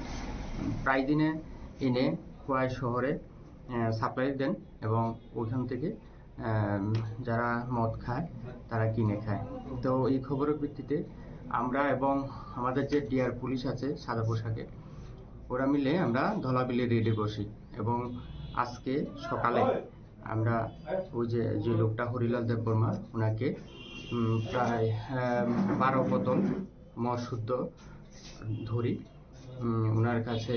প্রায় দিনে এনে খোয়াই শহরে, আহ, সাপ্লাই দেন এবং ওইখান থেকে আহ, যারা মদ খায়, তারা কিনে খায়। তো এই খবরের ভিত্তিতে আমরা এবং আমাদের যে ডিআর পুলিশ আছে সাদা পোশাকে, ওরা মিলে আমরা ধলাবিলে রেডে বসি এবং আজকে সকালে আমরা ওই যে, যে লোকটা হরিলাল দেববর্মা, ওনাকে, উম, প্রায়, আহ, বারো বোতল মদ শুদ্ধ ধরি। উম, ওনার কাছে,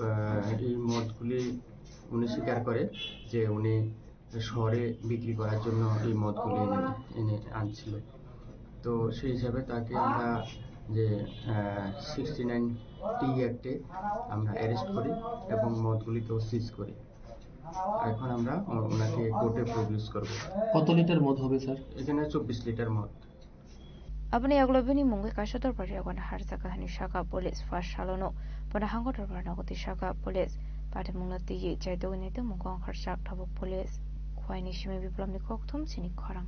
আহ, এই মদগুলি উনি স্বীকার করে যে উনি শহরে বিক্রি করার জন্য এই মদগুলি এনে, এনে আনছিল। তো সেই হিসাবে তাকে আমরা যে, আহ, সিক্সটি নাইন টি অ্যাক্টে আমরা অ্যারেস্ট করি এবং মদগুলিকেও সিজ করি। এখন আমরা ও-, ওনাকে কোর্টে প্রডিউস করব। কত লিটার মদ হবে, স্যার? এখানে চব্বিশ লিটার মদ। Aboni yagulo bini mungwi kaisa dorbar yago naharjak hwnwi sakha police. Pharsalono bono hango dorbar nogo twi sakha police. Patimungno twiwi chaitugwi naitugmung kong kharjak tabuk police. Khwaini simi Biplomni kokthum chini khorang.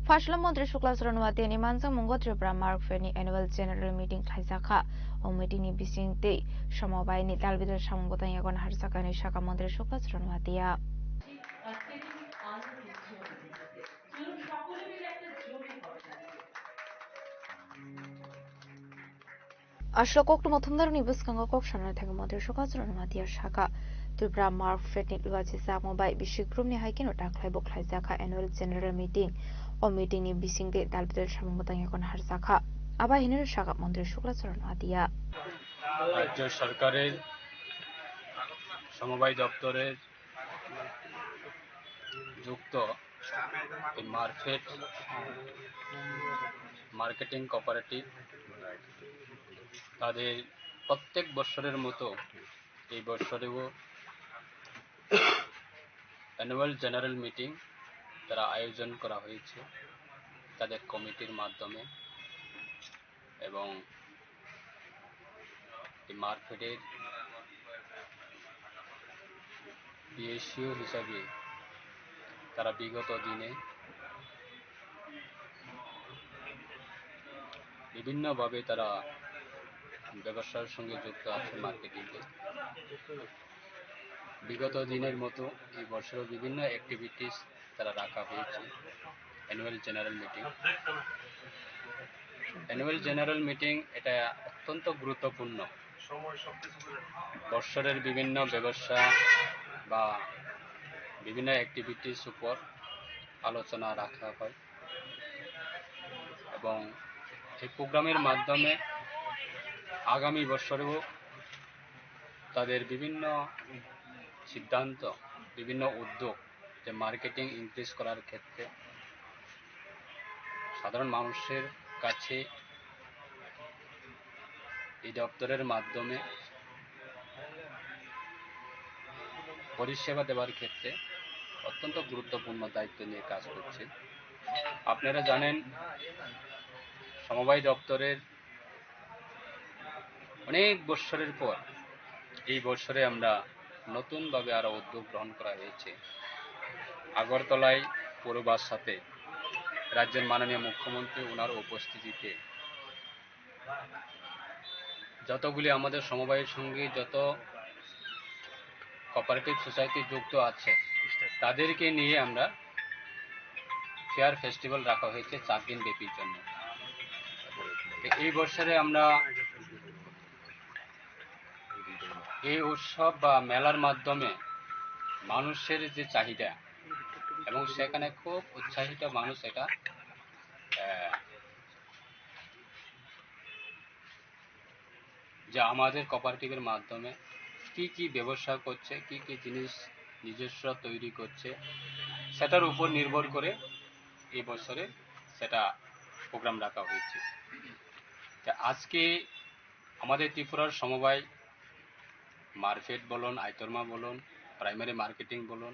Pharsalo montri Shukla Charan Noatiani manjakmungo Tripura Markfedni annual general meeting khlaijakha. O meetingni bisingtwi somobaini dalbidal samung bwtang yago naharjak hwnwi sakha montri Shukla Charan Noatia. Aswk koktwma thumnarokni bwskango kok sanani thangwi montri Shukla Charan Noatia sakha, Tripura Markfedni luachi chakma bai bisi groupni hai kheno dakhlaibo khlaijakha annual general meeting. O meetingni bisingtwi dalbidal samung bwtang yago naharjakha. Abo hinwi sakha montri Shukla Charan Noatia. রাজ্য সরকারের সমবায় দপ্তরের যুক্ত এই market, marketing cooperative তাদের প্রত্যেক বছরের মতো এই বছরেও অ্যানুয়াল জেনারেল মিটিং তারা আয়োজন করা হয়েছে তাদের কমিটির মাধ্যমে। এবং এই মার্কেটের বিএসইউ হিসাবে তারা বিগত দিনে বিভিন্নভাবে তারা ব্যবসার সঙ্গে যুক্ত আছে মার্কেটিংয়ে। বিগত দিনের মতো এই বছরও বিভিন্ন অ্যাক্টিভিটিস তারা রাখা হয়েছে। Annual general meeting, annual general meeting এটা অত্যন্ত গুরুত্বপূর্ণ। বৎসরের বিভিন্ন ব্যবসা বা বিভিন্ন অ্যাক্টিভিটিস উপর আলোচনা রাখা হয় এবং এই প্রোগ্রামের মাধ্যমে আগামী বছরেও তাদের বিভিন্ন সিদ্ধান্ত, বিভিন্ন উদ্যোগ, যে মার্কেটিং ইনক্রিজ করার ক্ষেত্রে সাধারণ মানুষের কাছে এই দপ্তরের মাধ্যমে পরিষেবা দেওয়ার ক্ষেত্রে অত্যন্ত গুরুত্বপূর্ণ দায়িত্ব নিয়ে কাজ করছে। আপনারা জানেন, সমবায় দপ্তরের অনেক বৎসরের পর এই বৎসরে আমরা নতুনভাবে আরও উদ্যোগ গ্রহণ করা হয়েছে। আগরতলায় পৌরবার সাথে রাজ্যের মাননীয় মুখ্যমন্ত্রী ওনার উপস্থিতিতে যতগুলি আমাদের সমবায় সঙ্গে যত কোঅপারেটিভ সোসাইটি যুক্ত আছে, তাদেরকে নিয়ে আমরা ফেয়ার ফেস্টিভ্যাল রাখা হয়েছে চার দিন ব্যাপীর জন্য। তো এই বছরে আমরা এই উৎসব বা মেলার মাধ্যমে মানুষের যে চাহিদা, এবং সেখানে খুব উৎসাহিত মানুষ এটা, আহ, যে আমাদের কোঅপারেটিভের মাধ্যমে কি কি ব্যবসা করছে, কি কি জিনিস নিজস্ব তৈরি করছে, সেটার উপর নির্ভর করে এই বছরে সেটা প্রোগ্রাম রাখা হয়েছে। তা আজকে আমাদের ত্রিপুরার সমবায় মার্কেট বলুন, আইতরমা বলুন, প্রাইমারি মার্কেটিং বলুন,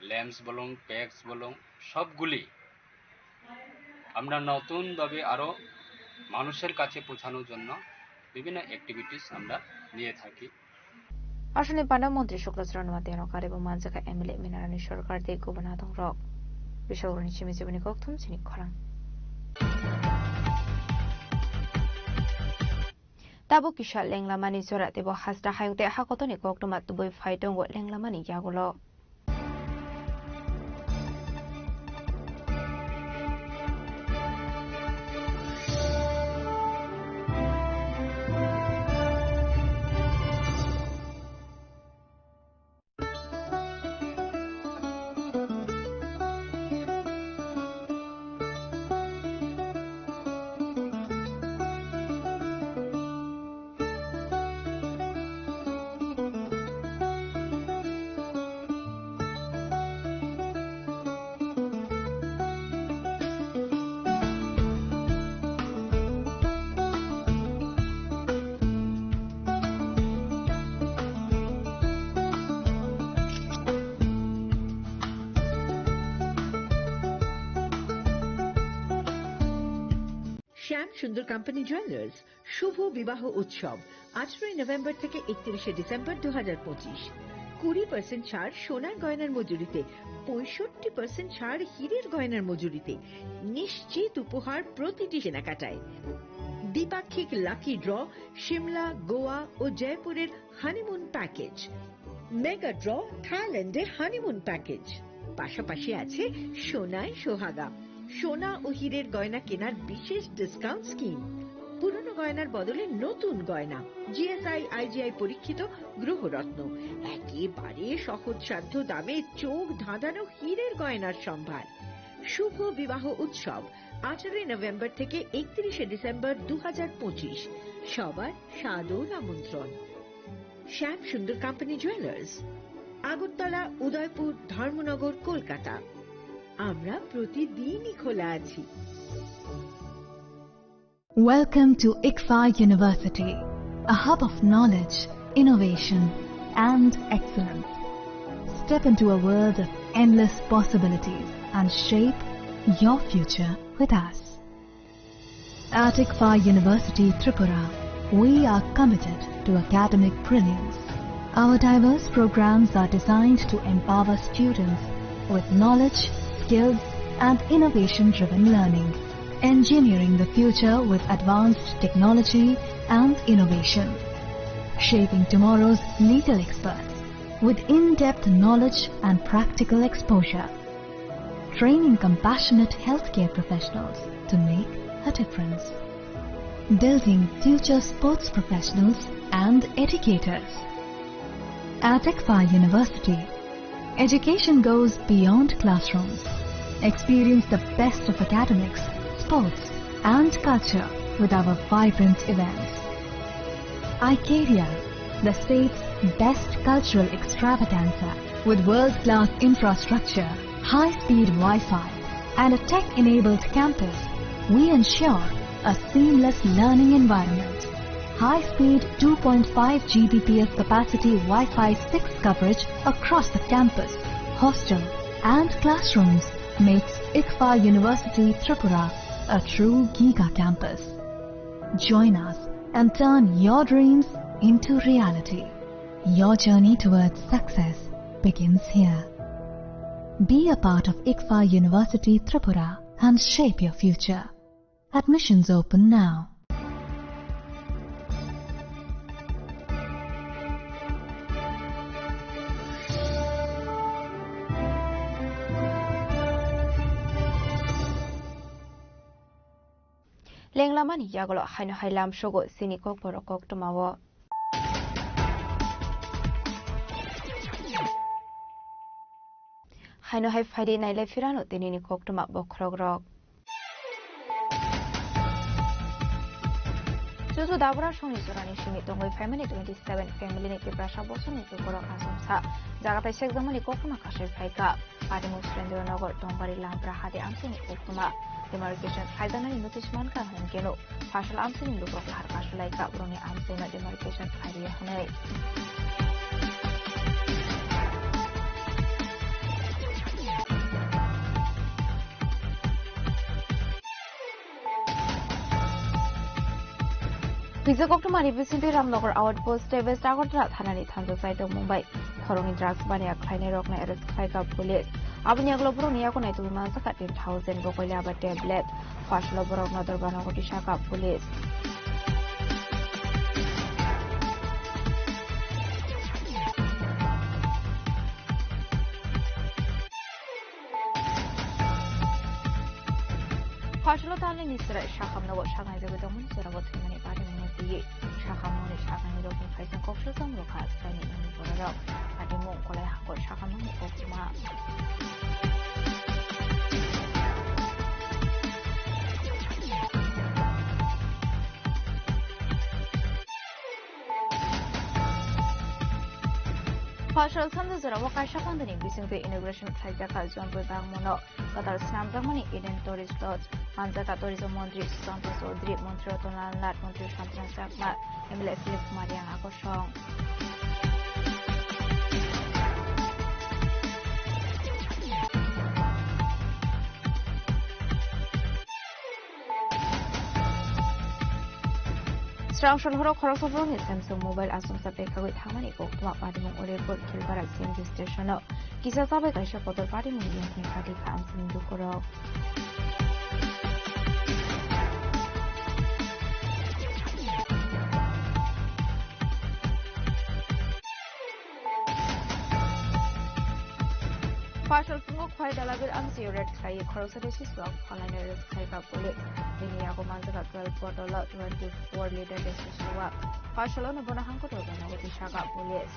ল্যাম্পস বলুন, প্যাকস বলুন, সবগুলি আমরা নতুনভাবে আরও মানুষের কাছে পৌঁছানোর জন্য বিভিন্ন অ্যাক্টিভিটিস আমরা নিয়ে থাকি। Aswkni panda montri Sukla Chran Watiyano karwi bo manjakha M L A Minarani Sarkar tei kubun adongrok. Bisogoroni simi chiboni kokthum chini khorang. Tabuk kisa lenglamani jora teibo hasta hayung tei hakotorni koktwma tubui phai tongo lenglamani yagulo. শ্যাম সুন্দর company jewellers শুভ বিবাহ উৎসব, আঠারোই নভেম্বর থেকে একত্রিশে ডিসেম্বর দু হাজার পঁচিশ। কুড়ি পার্সেন্ট ছাড় সোনার গয়নার মজুরিতে, পঁয়ষট্টি পার্সেন্ট ছাড় হীরের গয়নার মজুরিতে, নিশ্চিত উপহার প্রতিটি কেনাকাটায়। দ্বিপাক্ষিক লাকি ড্র, সিমলা, গোয়া ও জয়পুরের হানিমুন প্যাকেজ। মেগা ড্র, থাইল্যান্ডে হানিমুন প্যাকেজ। পাশাপাশি আছে সোনায় সোহাগা, সোনা ও হীরের গয়না কেনার বিশেষ ডিসকাউন্ট স্কিম। পুরনো গয়নার বদলে নতুন গয়না, G S I, I G I পরীক্ষিত গ্রহরত্ন। একেবারে সহজসাধ্য দামে চোখ ধাঁধানো হীরের গয়নার সম্ভার। শুভ বিবাহ উৎসব, আঠারোই নভেম্বর থেকে একত্রিশে ডিসেম্বর দু হাজার পঁচিশ। সবার সাদর আমন্ত্রণ। শ্যাম সুন্দর কোম্পানি জুয়েলার্স, আগরতলা, উদয়পুর, ধর্মনগর, কলকাতা। আমরা প্রতিদিনই খোলা আছি। Welcome to ICFAI University, a hub of knowledge, innovation, and excellence. Step into a world of endless possibilities and shape your future with us. At ICFAI University Tripura, we are committed to academic brilliance. Our diverse programs are designed to empower students with knowledge, skills, and innovation-driven learning. Engineering the future with advanced technology and innovation. Shaping tomorrow's legal experts with in-depth knowledge and practical exposure. Training compassionate healthcare professionals to make a difference. Building future sports professionals and educators. At ICFAI University, education goes beyond classrooms. Experience the best of academics, sports, and culture with our vibrant events. iCareer, the state's best cultural extravaganza. With world-class infrastructure, high-speed Wi-Fi, and a tech-enabled campus, we ensure A seamless learning environment. High-speed two point five G B P S capacity Wi-Fi six coverage across the campus, hostel and classrooms makes ICFAR University Tripura a true giga campus. Join us and turn your dreams into reality. Your journey towards success begins here. Be a part of ICFAR University Tripura and shape your future. Admissions open now. Lenglamani yagulo haino hai lamsogo chini kokborok koktwmao. Haino hai phaidi nailai phirano tinini koktwma bokhorokrok. Chuchu Dabra songni jorani simi tongwi phaimani twenty seven family ni Tiprasa bosongni chukurok achomsa jaga tai sekjakmani koktwma kasui phaikha. Patimung Surendra Nagar Tongbari Lampra hati amchaini koktwma demarcation khlaijaknani notice mankha hwnkhe no Phasal amchaini lukurok lahar kasulaikha borokni amchaino demarcation khlaiya hwnwi. Pijak koktwmani bisingtwi Ramnagar outpost tei West Agartala thanani thansa saitok Mumbai khoroknwi drugs baniya khlainairokno arrest khlaikha police. Aboni yagulo borokni yago naitugwi manjakha ten thousand bokoili aba tablet. Phasalo borokno dorbano tisakha police. Phasalo talni Nisrai sakamnogo saknai jagwi tongmani jorao thwimani patimungno twiwi sakamnani saknairokni kaisa kok sojang rokha, chini bororok patimung kolai hakor sakamnani koktwma. Phasal sanda jorao kaisa pandani bisingtwi inauguration khlaijakha Jontoi Bagmono kwtal swnamjakmani Eden Tourist Lodge. Manjakha Tourism Montri Sushanta Chaudhary, Montri Ratan Lal Nath, Montri Santana Chakma, M L A Philip Kumar Yang Akosong. Srang Sonhoro khoroksa borokni Samsung mobile achomsa pekagwi thangmani koktwma patimung Udaipur Khilpara C N G station-o kisa chabai kaisa kotor patimung yakni phatikha amchaini lukurok. Phasal phungo khwlai dalabir amchaio raid khlaiwi khoroksa desi suak phalnaino arrest khlaikha police. Bini yago manjakha twelve bottle o twenty four litre desi suak. Phasalono bono hangkoto gana uti sakha police.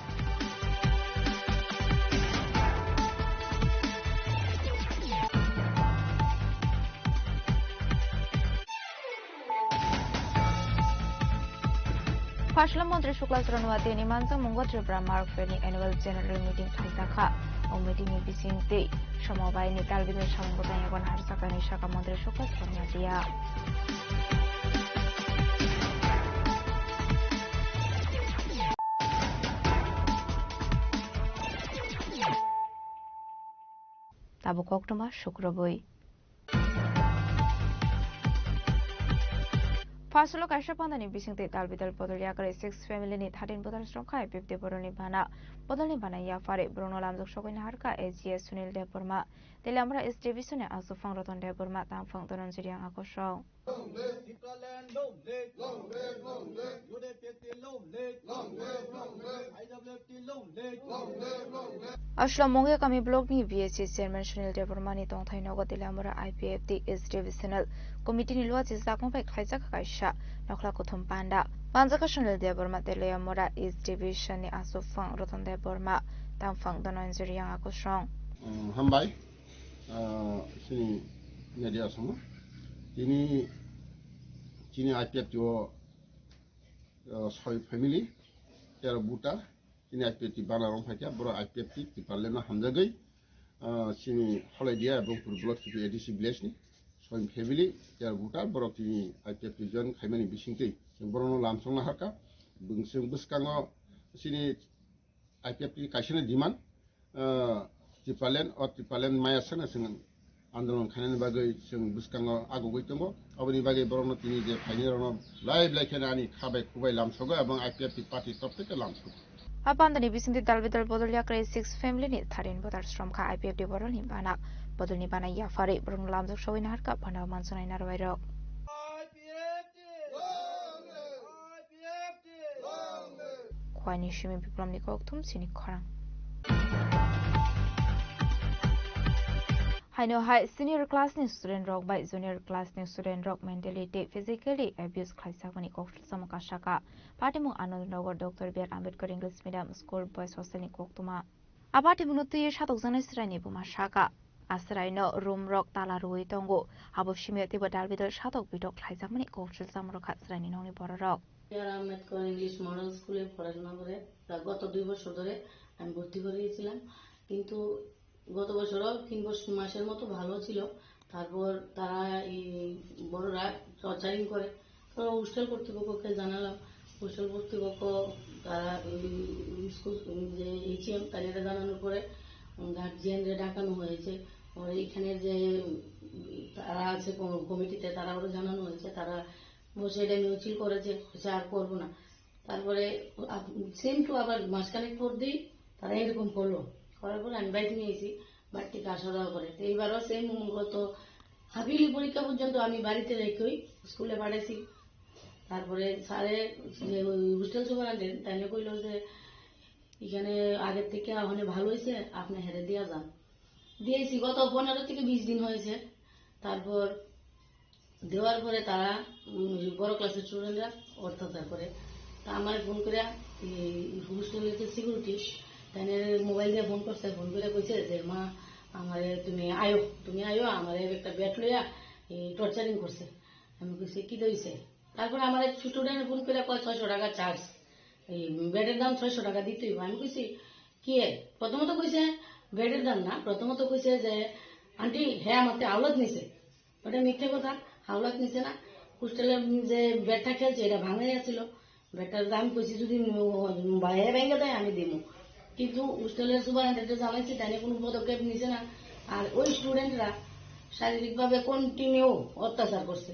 Phasalo Montri Shukla Chorano tini manjakmungo Tripura Mark Fair ni annual general meeting khlaijakha. O meeting ni bisingtwi somobai ni tal bidal samung bwtang yago naharjakani sakha Montri Shukla Chorano. Tabuk koktwma sukrubwi. Phasalo kaisa pandani bisingtwi tal bidal bodol yakarwi six family ni thirteen bodol srongkha I P F T boroni bana. Bodolni bana yaphari borokno lamjak sogwi naharkha A G S Sunil Debbarma, Teliamura East Division ni Aswk Phang Ratan Debbarma, Tangphang Dhananjay Reang Akosong. Long live Tipraland, long live. Long live, long live. U D P F T, long live. Long live, long live. I W F T, long live. Long live, long live. Aswk Mongia Kami Block ni B S C Chairman Sunil Debbarma ni tongthai nogo Teliamura I P F T East Divisional Committee ni luachi jakmung bai khlaijak kaisa nokhla kuthum panda. Manjak kha Sunil Debbarma, Teliamura East Division ni Aswk Phang Ratan Debbarma, Tangphang Dhananjay Reang Akosong. Mm, hambai. Ah, chini media sama. Tini chini I P F T o, ah, soi family, tero buta, chini I P F T bana rong phaikha, boro I P F T Tipraland no hamjagwi, ah, chini Holaidia ebong Pur Block A D C village ni Family, ya voter, borok tini I P F T join khaimani bisingtwi chwng borokno lamsokna harkha. Bwng-, chwng bwskango chini I P F T kaisani demand, ah, Tipraland, o Tipraland maya sakno chwng andolon khainani bagwi chwng bwskango agugwi tongo. Aboni bagwi borokno tini je phainai rokno belai belai kheno ani kha bai khu bai lamsogo, ebong I P F T party topteke lamsogo. A bandani bisingtwi dalbidal bodol yakrwi six family ni thirteen voter sromkha I P F T borokni bana. Bodolni bana yapharwi borokno lamjak sogwi naharkha bana mansanai narwai rok. Khwaini simi Biplomni kokthum chini khorang. Haino hai senior class ni student rok bai junior class ni student rok mentally tei physically abuse khlaijakmani kokthum kasaka. Patimung Anandnagar Doctor B R Ambedkar English Medium School Boys Hostel ni koktuma. Abo tei bono twi satokjaknai chwraini buma saka. A chwraino room rok tala rwui tongo. Abo simi teibo dalbidal satok bitok khlaijakmani kokchilsa moro kha chwraini nokni bororok. আর আহমেদকর English model স্কুলে পড়াশোনা করে প্রায় গত দুই বছর ধরে আমি ভর্তি করে গেছিলাম, কিন্তু গত বছরও তিন বছর, মাসের মতো ভালো ছিল। তারপর তারা, এই বড়রা টর্চারিং করে। তো হোস্টেল কর্তৃপক্ষকে জানালাম, হোস্টেল কর্তৃপক্ষ তারা, উম, স্কুল, উম, যে এইচএম তাদের জানানোর পরে গার্জিয়ানরে ডাকানো হয়েছে। পরে এখানে যে, উম, তারা আছে কম-, কমিটিতে, তারা ওরা জানানো হয়েছে, তারা বসে এটা মিছিল করেছে, হচ্ছে আর করবো না। তারপরে সেম টু আবার মাসখানেক পর দিয়ে তারা এরকম করলো, করার পরে আমি বাড়িতে নিয়ে এসেছি, বাড়ি থেকে আসা যাওয়া করে। তো এইবারও সেম গত হাফ ইয়ারলি পরীক্ষা পর্যন্ত আমি বাড়িতে রেখেই স্কুলে পাঠাইছি। তারপরে স্যারে যে ওই হোস্টেল সুপারিনটেন্ডেন্ট তাইলে কইলো যে এখানে আগের থেকে ওখানে ভালো হয়েছে, আপনি হেরে দিয়ে যান। দিয়েছি, গত পনেরো থেকে বিশ দিন হয়েছে। তারপর দেওয়ার পরে তারা, উম, বড় ক্লাসের স্টুডেন্টরা অত্যাচার করে। তা আমার ফোন করে, এই হোস্টেলের যে সিকিউরিটি, তাই মোবাইল দিয়ে ফোন করছে, ফোন করে কইছে যে, "মা, আমারে তুমি আয়ো, তুমি আয়ো, আমারে একটা ব্যাট লইয়া এই টর্চারিং করছে।" আমি কইছি, "কি হইছে?" তারপরে আমার এক স্টুডেন্ট ফোন করে কয়, "ছয়শো টাকা চার্জ, এই ব্যাটের দাম ছয়শো টাকা দিতে হইব।" আমি কইছি, "কি এর?" প্রথমত কইছে, "ব্যাটের দাম না।" প্রথমত কইছে যে, "আন্টি, হ্যাঁ, আমাকে আওলাদ নিছে।" ওটা মিথ্যে কথা, আওলাদ নিছে না। হোস্টেলের যে ব্যাটটা খেলছে, এটা ভাঙাই আছিল। ব্যাটটার দাম কইছি, যদি ম-, বাইরে ভেঙে দেয়, আমি দিব। কিন্তু হোস্টেলের সুপারিনটেন্ডেন্ট জানাইছি, তাই কোনো পদক্ষেপ নিছে না। আর ওই স্টুডেন্টরা শারীরিকভাবে কন্টিনিউ অত্যাচার করছে।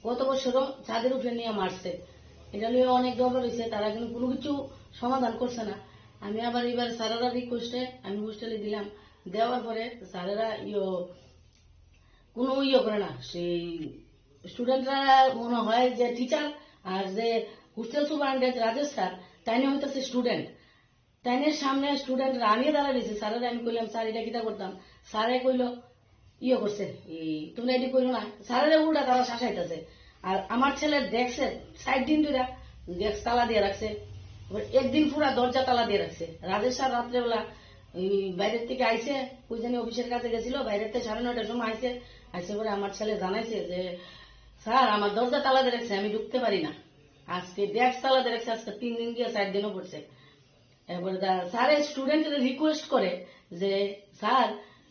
গত বছরও ছাদের উপরে নিয়ে মারছে। এটা নিয়ে অনেক ঝগড়া হয়েছে, তারা কিন্তু কোনো কিছু সমাধান করছে না। আমি আবার এবার স্যারেরা রিকোয়েস্টে আমি হোস্টেলে দিলাম, দেওয়ার পরে স্যারেরা ইয়ো কোনো ইয়ে করে না। সেই স্টুডেন্টরা মনে হয় যে টিচার, আর যে হোস্টেল সুপারিনটেন্ডেন্ট রাজেশ স্যার, তাইনে হইতেছে স্টুডেন্ট। তাইনের সামনে স্টুডেন্টরা, আমিও দাঁড়া রয়েছি, স্যারেরা আমি কইলাম, "স্যার, এটা কিতা করতাম?" স্যারে কইলো, ইয়ে করছে, এই, "তোমরা এটি করো না।" স্যারেরা উল্টা তারা শাসাইতেছে। আর আমার ছেলের ডেস্কে সাত দিন ধরে ডেস্ক তালা দিয়ে রাখছে। আবার একদিন পুরা দরজা তালা দিয়ে রাখছে। রাজেশ স্যার রাত্রেবেলা এই বাইরের থেকে আইছে, কই জানি অফিসের কাছে গেছিল, বাইরের থেকে সাড়ে নয়টার সময় আইছে। আইসে পরে আমার ছেলে জানাইছে যে, "স্যার, আমার দরজা তালা দিয়ে রাখছে, আমি ঢুকতে পারি না। আজকে ডেস্ক তালা দিয়ে রাখছে, আজকে তিন দিন গিয়ে চার দিনও পড়ছে।" এরপরে তা স্যারে স্টুডেন্টদের রিকোয়েস্ট করে যে, "স্যার,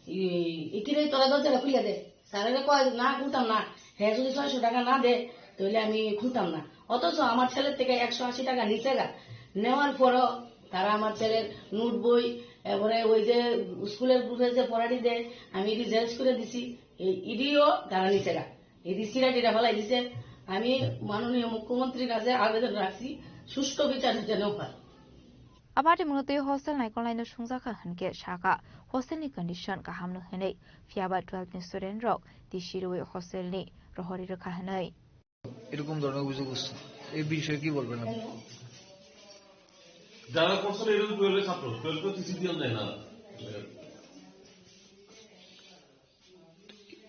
ই-, ইকিরে তোরা দরজাটা খুলে দে।" স্যারেরা কয়, "না, খুলতাম না। হ্যাঁ, যদি ছয়শো টাকা না দে, তাহলে আমি খুলতাম না।" অথচ আমার ছেলের থেকে একশো আশি টাকা নিছে গা। নেওয়ার পরও তারা আমার ছেলের নোট বই, এরপরে ওই যে স্কুলের গ্রুপে যে পড়াটি দেয়, আমি এটি জেরক্স করে দিছি, এই ইডিও তারা নিছে গা। এই রিসিরা টিরা ফেলাই দিছে। আমি মাননীয় মুখ্যমন্ত্রীর কাছে আবেদন রাখছি, সুষ্ঠু বিচার যেন হয়। Abati mwnwi twi hostel naikolnaino sungjakha hwnkhe sakha, hostel ni condition kaham no hwnwi, phiyaba twelve ni student rok tisi rwui hostel ni rohorwi rwkha hwnwi. এরকম ধরনের অভিযোগ উঠছে, এই বিষয়ে কি বলবেন আপনি? যারা করছে এরা টুয়েলভের ছাত্র, টুয়েলভ তো টিসি দিয়ে দেয় না।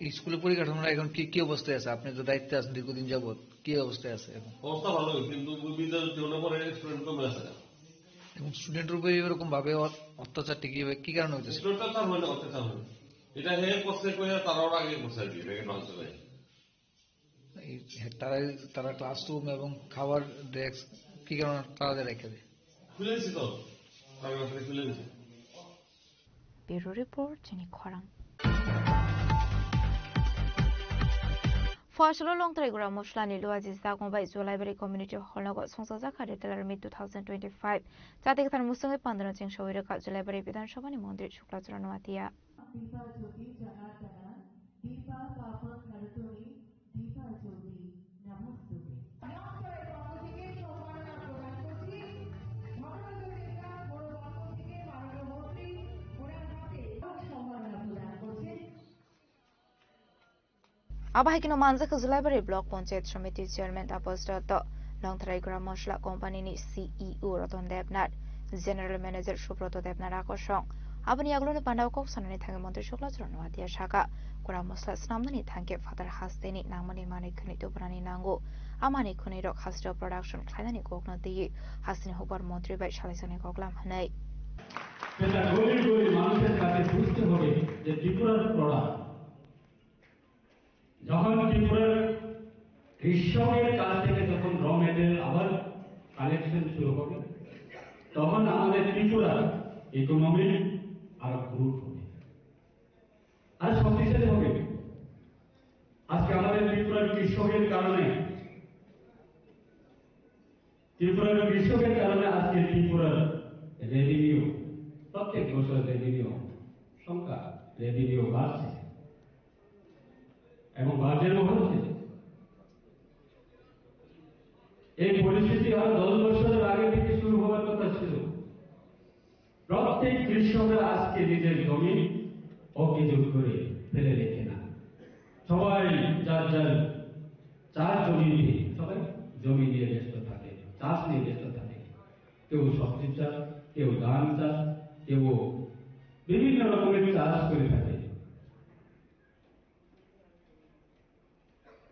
এই স্কুলের পরিকাঠামোটা এখন কি, কি অবস্থায় আছে? আপনি তো দায়িত্বে আছেন দীর্ঘদিন যাবত, কি অবস্থায় আছে এখন? অবস্থা ভালোই, কিন্তু বিদ্যালয় জীবনের পরে স্টুডেন্ট কমে আসে। এবং স্টুডেন্টের উপরে এরকম ভাবে অ-, অত্যাচারটা কি, কি কারণে হইতেছে? স্টুডেন্ট তো অত্যাচার হয় না, অত্যাচার হয়। এটা হে করছে কইয়া তারা ওরা আগে করছে আর কি, এটা অ্যাডভান্স হয়ে। এই হে-, তারা, তারা ক্লাসরুম এবং খাওয়ার ডেস্ক কি কারণে তালা দিয়ে রেখে দেয়? খুলে দিছি তো, আমি আসলে খুলে দিছি। Bureau Report, Chini Khorang. Phuasalo Longtrai Gura Moslani Luaji Sakma bai Julaibari Community Hall nogo songchajak kha Retailer Meet two thousand twenty-five. Chati kwthar musungwi pandano chengsawi rwkha Julaibari Bidhan Sabhani Montri Shukla Charan Noatia. Dipa Jyoti Janardana, Dipa Papa Karatoni, Dipa Jyoti Namostute. Abo hai kheno manjakha Julaibari Block Panchayat Samiti Chairman Tapas Dotto, Longtharai Gram Masala Company ni C E O Ratan Debnath, General Manager Subroto Debnath Akosong. Aboni yagulo no pandao kok sanani thangwi Montri Shukla Charan Noatia saka, Gram Masala swnamnani thangkhe phatar hasteni nangmani manwi khwnwi tubunani nango. Amani khwnwi rok hasteo production khlainani kokno twiwi hasteni hukbar montri bai salaijani koklam hwnwi. সেটা গরিব গরিব মানুষের কাছে বুঝতে হবে যে ত্রিপুরার প্রোডাক্ট। যখন ত্রিপুরার কৃষকের কাছ থেকে যখন র মেটেরিয়াল আবার কালেকশন শুরু হবে, তখন আমাদের ত্রিপুরার ইকোনমি আরো গ্রোথ হবে, আর শক্তিশালী হবে। আজকে আমাদের ত্রিপুরার কৃষকের কারণে, ত্রিপুরার কৃষকের কারণে আজকে ত্রিপুরার রেভিনিউ, প্রত্যেক বছর রেভিনিউ সংখ্যা, রেভিনিউ বাড়ছে এবং বাড়ার জন্য হচ্ছে। এই পরিস্থিতি আরো দশ বছরের আগে থেকে শুরু হওয়ার কথা ছিল। প্রত্যেক কৃষকরা আজকে নিজের জমি অকেজো করে ফেলে রেখে না, সবাই যার যার চাষ জমিতে, সবাই জমি নিয়ে ব্যস্ত থাকে, চাষ নিয়ে ব্যস্ত থাকে। কেউ সবজি চাষ, কেউ ধান চাষ, কেউ বিভিন্ন রকমের চাষ করে থাকে।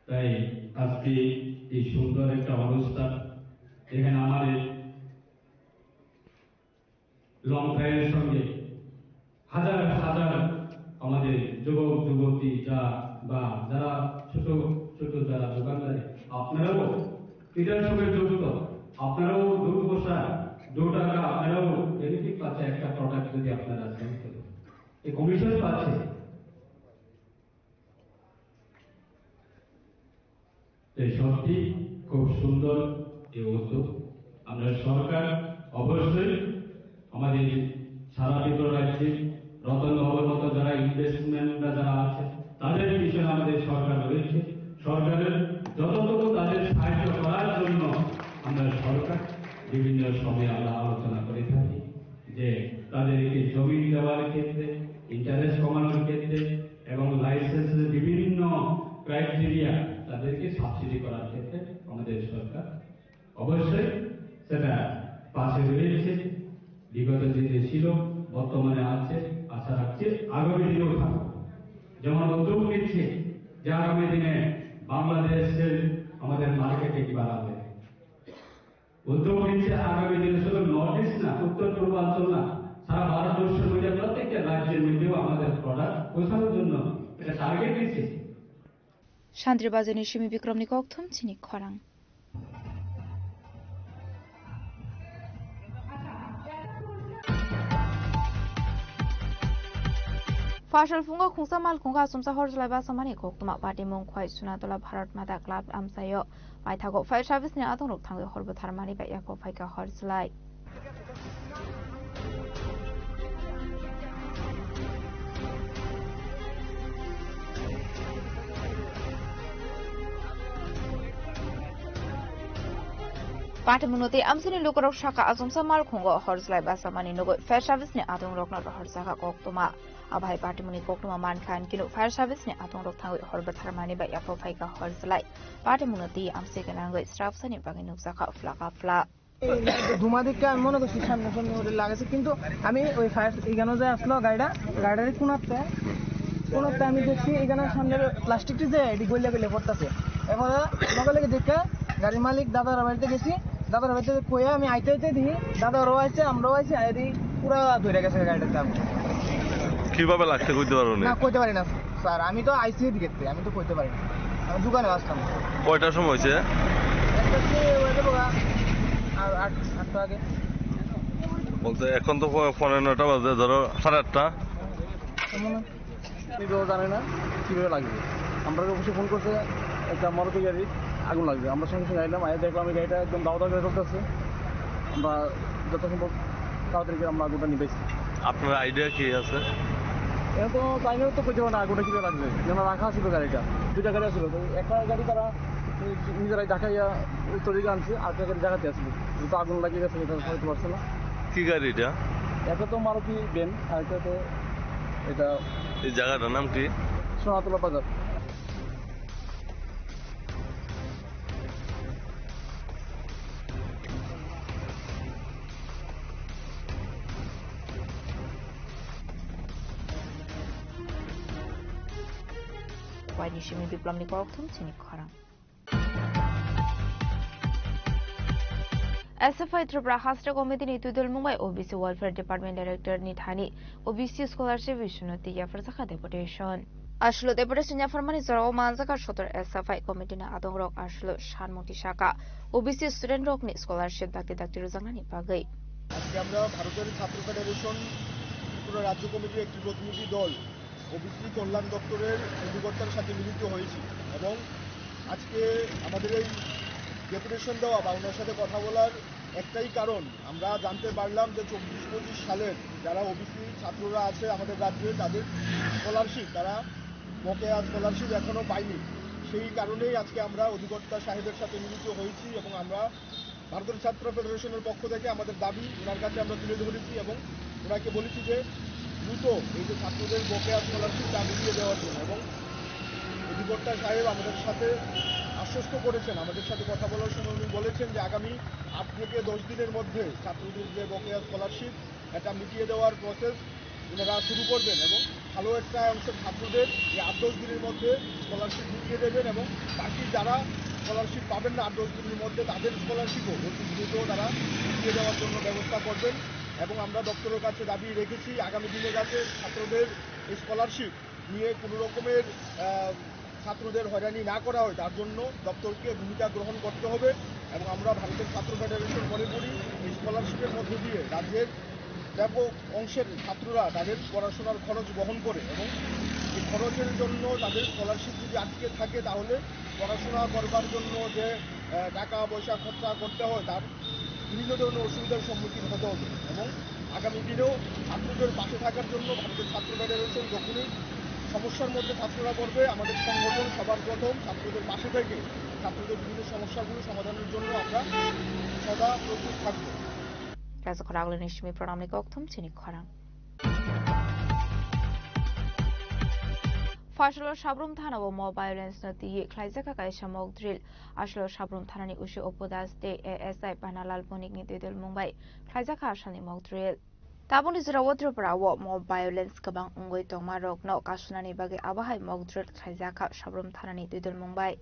তাই আজকে এই সুন্দর একটা অনুষ্ঠান, এখানে আমাদের লংথাইয়ের সঙ্গে হাজার হাজার আমাদের যুবক যুবতী যা বা যারা ছোট ছোট যারা দোকানদারি, আপনারাও এটার সঙ্গে যুক্ত, আপনারাও দু পয়সা, দু টাকা আপনারাও বেনিফিট পাচ্ছে একটা প্রোডাক্ট যদি আপনারা সেল করেন, এই কমিশন পাচ্ছে। এই সত্যি খুব সুন্দর এই উদ্যোগ। আমরা সরকার অবশ্যই আমাদের সারা ত্রিপুরা রাজ্যে রতন বাবুর মতো যারা ইনভেস্টমেন্টরা যারা আছে, তাদের পিছনে আমাদের সরকার রয়েছে। সরকারের যতটুকু তাদের সাহায্য করার জন্য আমরা সরকার বিভিন্ন সময়ে আমরা আলোচনা করে থাকি যে তাদেরকে জমি দেওয়ার ক্ষেত্রে, ইন্টারেস্ট কমানোর ক্ষেত্রে এবং লাইসেন্সের বিভিন্ন ক্রাইটেরিয়া তাদেরকে সাবসিডি করার ক্ষেত্রে আমাদের সরকার অবশ্যই সেটা পাশে রয়েছে। বিগত দিনে ছিল, বর্তমানে আছে, আশা রাখছি আগামী দিনেও থাকবে। যেমন উদ্যোগ নিচ্ছে যে আগামী দিনে বাংলাদেশের আমাদের মার্কেটিং বাড়াবে। উদ্যোগ নিচ্ছে আগামী দিনে শুধু নর্থ ইস্ট না, উত্তর পূর্বাঞ্চল না, সারা ভারতবর্ষের মধ্যে প্রত্যেকটা রাজ্যের মধ্যেও আমাদের প্রোডাক্ট পৌঁছানোর জন্য এটা টার্গেট দিচ্ছে। Santri Bajani Simi Bikramni kokthum chini khorang. Phaisal phungo khungsa mal khungkha achomsa hor jwlai basamani koktwma party mung khwai Sunatola Bharat Mata Club amchaio paithago fire service ni adongrok thangwi hor bwthar mani bai yaphok phaikha hor jwlai. Patimungno tei amchaini lukurok saka achomsa malkhungo hor jwlai basamani nugwi fire service ni adongrokno rohorjakha koktwma. Abo hai patimungni koktwma mankha hinkhe fire service ni adongrok thangwi hor bwthar mani bai yaphok phaikha hor jwlai. Patimungno tei amchai gwnangwi srapsani bagwi nukjakha phlaka phlak. ধোঁয়া দেখে আমি মনে করছি সামনে সামনে ওদের লাগাইছে, কিন্তু আমি ওই ফায়ার এখানে যে আসলো গাড়িটা, গাড়ির কোনাতে, কোনাতে আমি দেখছি এখানে সামনের প্লাস্টিকটি যে এটি গলিয়া গলিয়া পড়তেছে। এরপরে লগে লগে দেখে গাড়ির মালিক দাদার বাড়িতে গেছি, দাদার বাড়িতে কইয়া আমি আইতে আইতে দেখি দাদারও আইছে, আমরাও আইছি, আই দেখি পুরা ধরে গেছে গাড়িটার দাম। কিভাবে লাগছে কইতে পারো না? না, কইতে পারি না। স্যার, আমি তো আইসি দিকে, আমি তো কইতে পারি না, আমি দোকানে আসতাম। কয়টার সময় হয়েছে? একটা কি হয়েছে বাবা, আর আট, আটটা আগে। বলতে এখন তো পো-, পৌনে নয়টা বাজে, ধরো সাড়ে আটটা। এমন আমি তো জানি না কিভাবে লাগবে। আমরা অফিসে ফোন করছে, একটা মারুতি গাড়ি আগুন লাগছে। আমরা সঙ্গে সঙ্গে আইলাম, আইয়া দেখলাম এই গাড়িটা একদম দাও দাও করে জ্বলতেছে। আমরা যথাসম্ভব তাড়াতাড়ি করে আমরা আগুনটা নিভাইছি। আপনার আইডিয়া কি আছে? এটা তো টাইমের তো কইতে পারে না আগুনটা কীভাবে লাগছে, যেন রাখা ছিল গাড়িটা, দুইটা গাড়ি ছিল, তো একটা গাড়ি তারা নিজেরাই ঢাকাইয়া উত্তর দিকে আনছে, আর একটা গাড়ি ঢাকাতে আসলো, তো আগুন লাগিয়ে গেছে, এটা হয়তো পারছে না। কি গাড়ি এটা? একটা তো মারুতি ভ্যান, আর একটা তো এটা। এই জায়গাটার নাম কি? সোনাতলা বাজার। Waini simi biplomni kokthum chini khorang. S F I Tripura Hasta Committee ni twidulmung bai O B C Welfare Department Director ni thani O B C Scholarship issue no twi yapharjakha deputation. Aswlo deputation yapharmani jorao manjakha sotor S F I committee ni adongrok aswlo sanmung tisaka O B C student rokni scholarship dakti dakti rwjaknani bagwi. আজকে আমরা ভারতের ছাত্র ফেডারেশন ত্রিপুরা রাজ্য কমিটির একটি প্রতিনিধি দল ওবিসি কল্যাণ দপ্তরের অধিকর্তার সাথে মিলিত হয়েছি এবং আজকে আমাদের এই ডেপুটেশন দেওয়া বা ওনার সাথে কথা বলার একটাই কারণ, আমরা জানতে পারলাম যে চব্বিশ পঁচিশ সালের যারা ওবিসি ছাত্ররা আছে আমাদের রাজ্যে, তাদের স্কলারশিপ, তারা বকেয়া স্কলারশিপ এখনও পায়নি। সেই কারণেই আজকে আমরা অধিকর্তা সাহেবের সাথে মিলিত হয়েছি এবং আমরা ভারতের ছাত্র ফেডারেশনের পক্ষ থেকে আমাদের দাবি ওনার কাছে আমরা তুলে ধরেছি এবং ওনাকে বলেছি যে দ্রুত এই যে ছাত্রদের বকেয়া স্কলারশিপ তা মিটিয়ে দেওয়ার জন্য। এবং অধিকর্তা সাহেব আমাদের সাথে আশ্বস্ত করেছেন, আমাদের সাথে কথা বলার সময় উনি বলেছেন যে আগামী আট থেকে দশ দিনের মধ্যে ছাত্রদের যে বকেয়া স্কলারশিপ, এটা মিটিয়ে দেওয়ার প্রসেস ওনারা শুরু করবেন এবং ভালো একটা অংশের ছাত্রদের এই আট দশ দিনের মধ্যে স্কলারশিপ মিটিয়ে দেবেন এবং বাকি যারা স্কলারশিপ পাবেন না আট দশ দিনের মধ্যে, তাদের স্কলারশিপও অতি দ্রুত তারা মিটিয়ে দেওয়ার জন্য ব্যবস্থা করবেন। এবং আমরা দপ্তরের কাছে দাবি রেখেছি আগামী দিনে যাতে ছাত্রদের এই স্কলারশিপ নিয়ে কোনো রকমের, আহ, ছাত্রদের হয়রানি না করা হয়, তার জন্য দপ্তরকে ভূমিকা গ্রহণ করতে হবে। এবং আমরা ভারতের ছাত্র ফেডারেশন মনে করি এই স্কলারশিপের মধ্য দিয়ে রাজ্যের ব্যাপক অংশের ছাত্ররা তাদের পড়াশোনার খরচ বহন করে এবং এই খরচের জন্য তাদের স্কলারশিপ যদি আটকে থাকে, তাহলে পড়াশোনা করবার জন্য যে, আহ, টাকা পয়সা খরচা করতে হয়, তার বিভিন্ন ধরনের অসুবিধার সম্মুখীন হতে হবে। এবং আগামী দিনেও ছাত্রদের পাশে থাকার জন্য ভারতের ছাত্র ফেডারেশন যখনই সমস্যার মধ্যে ছাত্ররা পড়বে, আমাদের সংগঠন সবার প্রথম ছাত্রদের পাশে থেকে ছাত্রদের বিভিন্ন সমস্যাগুলো সমাধানের জন্য আমরা সদা প্রস্তুত থাকব। Rajakhor Aglini simi pranamni kokthum chini khorang. Phasalo Sabrum thana o mob violence no twi khlaijak kha kaisa mock drill. Asalo Sabrum thanani usi Upo Das tei A S I Panalal Bonik ni twidulmung bai khlaijak kha asani mock drill. Tabukni jora o Tripura o mob violence kwbang wngwi tongma rok no kasunani bagwi abo hai mock drill khlaijak kha Sabrum thanani twidulmung bai.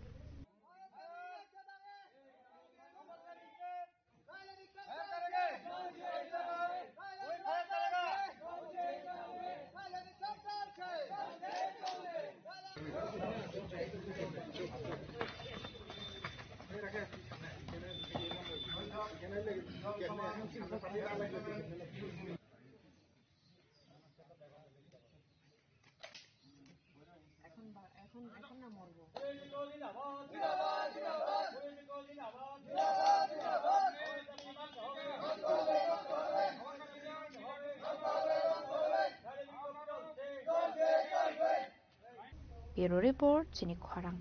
Bureau Report, chini khorang.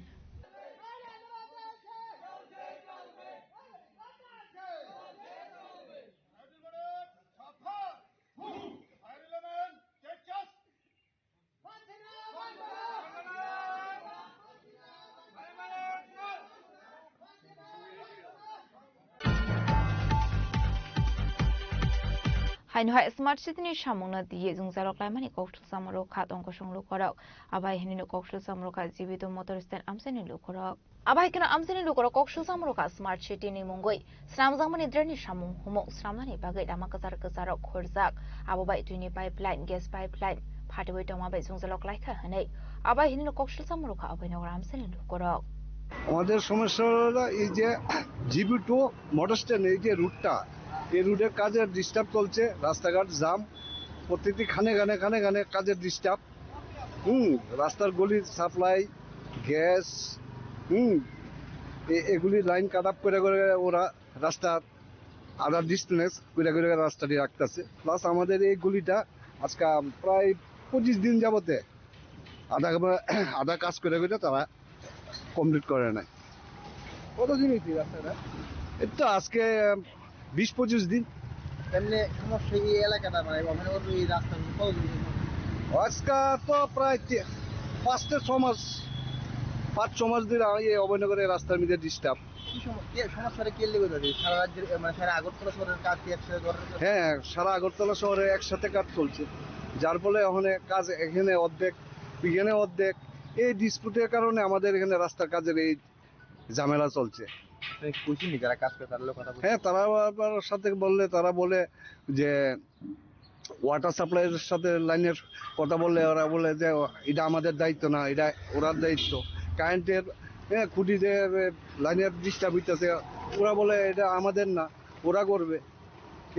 Haino hai Smart City ni samung no twi jwngjal rok laimani kokthwlsa moro kha tongkosong lukorok. Abai hinwi no kokthwlsa moro kha Jibito Motor Stand amchaini lukorok. Abai kheno amchaini lukorok kokthwlsa moro kha Smart City ni mungwi. Swnamjakmani drain ni samung humung swnamnani bagwi lama kwchar kwcharok khorjak. Abo bai twini pipeline, gas pipeline phatiwi tongma bai jwngjal rok laikha hwnwi. Abai hinwi no kokthwlsa moro kha abai nogo amchaini lukorok. আমাদের সমস্যা হলো এই যে GB two motor stand, এই যে রুটটা, এই রুটে কাজের ডিস্টার্ব চলছে, রাস্তাঘাট জাম, প্রতিটি খানে খানে খানে খানে কাজের ডিস্টার্ব। হুম, রাস্তার গলির সাপ্লাই, গ্যাস, হুম, এ-, এগুলি লাইন কাট আপ করে করে ওরা রাস্তা আদার ডিস্টেন্স করে করে রাস্তাটি রাখতেছে। প্লাস আমাদের এই গলিটা আজকে প্রায় পঁচিশ দিন যাবতে আধা, আধা কাজ করে করে তারা কমপ্লিট করে নাই। কতদিন হয়েছে এই রাস্তাটা? এই তো আজকে বিশ পঁচিশ দিন। এমনি সমস্যা এই এলাকাটা, মানে, অভিনগর এই রাস্তা কতদিন হয়েছে? আজকে তো প্রায় তি-, পাঁচ থেকে ছ মাস, পাঁচ ছ মাস ধরে এই অভয়নগরের রাস্তার মধ্যে ডিস্টার্ব। কি সম-, কি সমস্যাটা কি লেগে যাবে? সারা রাজ্যের, মানে, সারা আগরতলা শহরের কাজ কি একসাথে ধরে? হ্যাঁ, সারা আগরতলা শহরে একসাথে কাজ চলছে, যার ফলে ওখানে কাজ এখানে অর্ধেক, এখানে অর্ধেক। এই ডিসপুটের কারণে আমাদের এখানে রাস্তার কাজের এই ঝামেলা চলছে। আপনি কইছেন নি যারা কাজ করে তাদের লগে কথা বলছেন? হ্যাঁ, তারা আবার সাথে বললে, তারা বলে যে ওয়াটার সাপ্লাইয়ের সাথে লাইনের কথা বললে ওরা বলে যে এটা আমাদের দায়িত্ব না, এটা ওরার দায়িত্ব। কারেন্টের, হ্যাঁ, খুঁটিতে লাইনের ডিস্টার্ব হইতেছে, ওরা বলে এটা আমাদের না, ওরা করবে।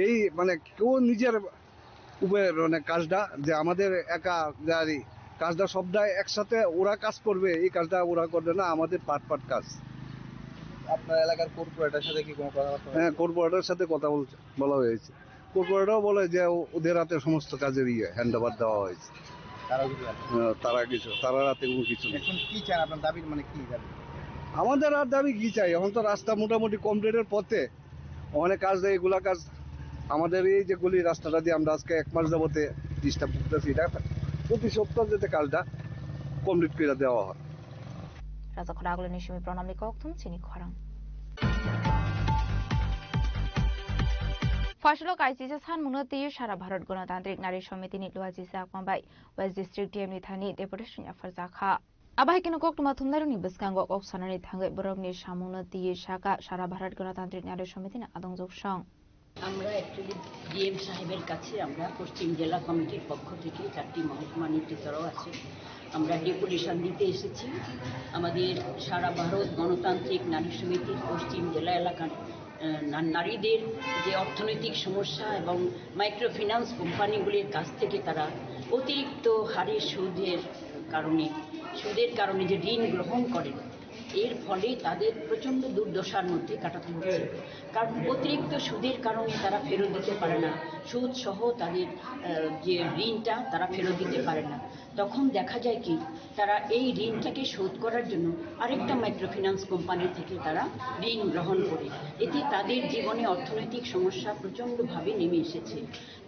এই মানে কেউ নিজের উপরে মানে কাজটা যে আমাদের একা গাড়ি কাজটা সবটাই একসাথে ওরা কাজ করবে, এই কাজটা ওরা করবে না, আমাদের পার্ট পার্ট কাজ। আপনার এলাকার কর্পোরেটরের সাথে কি কোনো কথাবার্তা হ্যাঁ, হয়েছে? কর্পোরেটরের সাথে কথা বলছে, বলা হয়েছে। কর্পোরেটরও বলে যে ও-, ওদের হাতে সমস্ত কাজের ইয়ে হ্যান্ড ওভার দেওয়া হয়েছে। তারা কিছু জানে না? আহ, তারা কিছু, তারা রাতে কোনো কিছু নেই। এখন কি চান? আপনার দাবির মানে কি দাবি? আমাদের আর দাবি কি চাই? এখন তো রাস্তা মোটামুটি কমপ্লিটের পথে। অনেক কাজ দেয়, এগুলা কাজ আমাদের এই যে গলি রাস্তাটা দিয়ে আমরা আজকে এক মাস যাবতে ডিস্টার্ব করতেছি, এটা প্রতি সপ্তাহ যাতে কাজটা কমপ্লিট করে দেওয়া হয়। Rajakhor Agulini simi pranamni kokthum chini khorang. Phaisalo kaisisa sanmungno twiwi Sara Bharat Ganatantrik Nari Samiti ni luaji jakma bai West District D M ni thani deputation yapharjakha. Abo hai kheno koktwma thumnairokni bwskango kok sanani thangwi borokni samungno twiwi saka Sara Bharat Ganatantrik Nari Samiti ni adongjwk song. আমরা actually DM সাহেবের কাছে আমরা পশ্চিম জেলা কমিটির পক্ষ থেকে চারটি মহকুমা নেতৃত্বরাও আছে, আমরা ডেপুটেশন দিতে এসেছি। আমাদের সারা ভারত গণতান্ত্রিক নারী সমিতির পশ্চিম জেলা এলাকার, আহ, না-, নারীদের যে অর্থনৈতিক সমস্যা এবং মাইক্রো ফিন্যান্স কোম্পানিগুলির কাছ থেকে তারা অতিরিক্ত হারে সুদের কারণে, সুদের কারণে যে ঋণ গ্রহণ করেন, এর ফলে তাদের প্রচণ্ড দুর্দশার মধ্যে কাটাতে হচ্ছে। কারণ অতিরিক্ত সুদের কারণে তারা ফেরত দিতে পারে না, সুদ সহ তাদের, আহ, যে ঋণটা তারা ফেরত দিতে পারে না। তখন দেখা যায় কি, তারা এই ঋণটাকে শোধ করার জন্য আরেকটা মাইক্রো ফিন্যান্স কোম্পানি থেকে তারা ঋণ গ্রহণ করে। এতে তাদের জীবনে অর্থনৈতিক সমস্যা প্রচণ্ডভাবে নেমে এসেছে।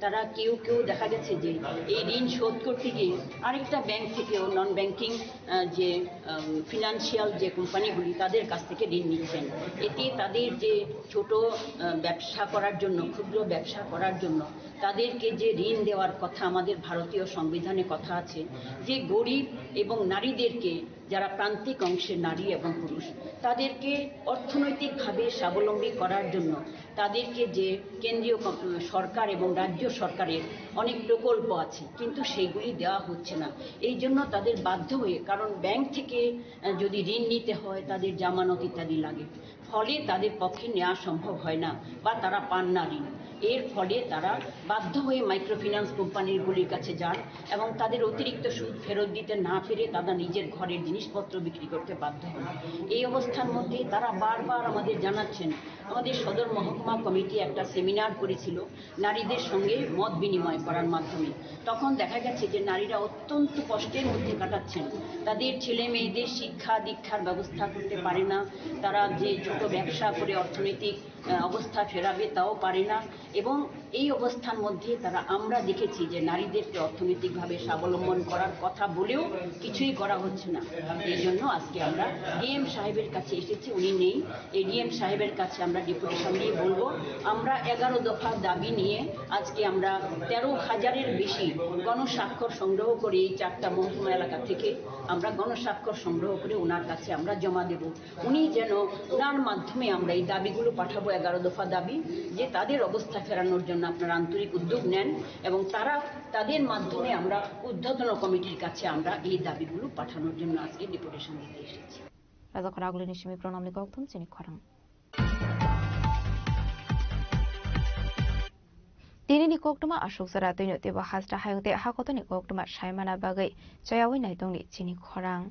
তারা কেউ কেউ দেখা গেছে যে এই ঋণ শোধ করতে গিয়ে আরেকটা ব্যাংক থেকেও, নন ব্যাংকিং, আহ, যে, আম, ফিনান্সিয়াল যে কোম্পানিগুলি, তাদের কাছ থেকে ঋণ নিচ্ছেন। এতে তাদের যে ছোট, আহ, ব্যবসা করার জন্য, ক্ষুদ্র ব্যবসা করার জন্য তাদেরকে যে ঋণ দেওয়ার কথা, আমাদের ভারতীয় সংবিধানে কথা আছে যে গরিব এবং নারীদেরকে, যারা প্রান্তিক অংশের নারী এবং পুরুষ, তাদেরকে অর্থনৈতিকভাবে স্বাবলম্বী করার জন্য তাদেরকে যে কেন্দ্রীয় কম-, সরকার এবং রাজ্য সরকারের অনেক প্রকল্প আছে, কিন্তু সেগুলি দেওয়া হচ্ছে না। এই জন্য তাদের বাধ্য হয়ে, কারণ ব্যাংক থেকে, আহ, যদি ঋণ নিতে হয়, তাদের জামানত ইত্যাদি লাগে, ফলে তাদের পক্ষে নেওয়া সম্ভব হয় না বা তারা পান না ঋণ। এর ফলে তারা বাধ্য হয়ে মাইক্রো ফিন্যান্স কোম্পানিগুলির কাছে যান এবং তাদের অতিরিক্ত সুদ ফেরত দিতে না পেরে তারা নিজের ঘরের জিনিসপত্র বিক্রি করতে বাধ্য হন। এই অবস্থার মধ্যে তারা বারবার আমাদের জানাচ্ছেন, আমাদের সদর মহকুমা কমিটি একটা সেমিনার করেছিল নারীদের সঙ্গে মত বিনিময় করার মাধ্যমে। তখন দেখা গেছে যে নারীরা অত্যন্ত কষ্টের মধ্যে কাটাচ্ছেন, তাদের ছেলে মেয়েদের শিক্ষা দীক্ষার ব্যবস্থা করতে পারে না, তারা যে ছোট ব্যবসা করে অর্থনৈতিক, আহ, অবস্থা ফেরাবে তাও পারে না। এবং এই অবস্থার মধ্যে তারা, আমরা দেখেছি যে নারীদেরকে অর্থনৈতিকভাবে স্বাবলম্বন করার কথা বলেও কিছুই করা হচ্ছে না। এই জন্য আজকে আমরা ডিএম সাহেবের কাছে এসেছি, উনি নেই। এডিএম সাহেবের কাছে আমরা ডেপুটেশন দিয়ে বলবো, আমরা এগারো দফা দাবি নিয়ে আজকে আমরা তেরো হাজারের বেশি গণস্বাক্ষর সংগ্রহ করে এই চারটা মহকুমা এলাকা থেকে আমরা গণস্বাক্ষর সংগ্রহ করে ওনার কাছে আমরা জমা দেব। উনি যেন, ওনার মাধ্যমে আমরা এই দাবিগুলো পাঠাবো, এগারো দফা দাবি, যে তাদের অবস্থা ফেরানোর জন্য আপনারা আন্তরিক উদ্যোগ নেন এবং তারা, তাদের মাধ্যমে আমরা ঊর্ধ্বতন কমিটির কাছে আমরা এই দাবিগুলো পাঠানোর জন্য আজকে ডেপুটেশন দিতে এসেছি। Rajakhor Agulini simi pranamni kokthum chini khorang. Tinini koktwma aswk jora twino teibo hasta hayung tei hakotoni koktwma saimana bagwi chayawi naitongni chini khorang.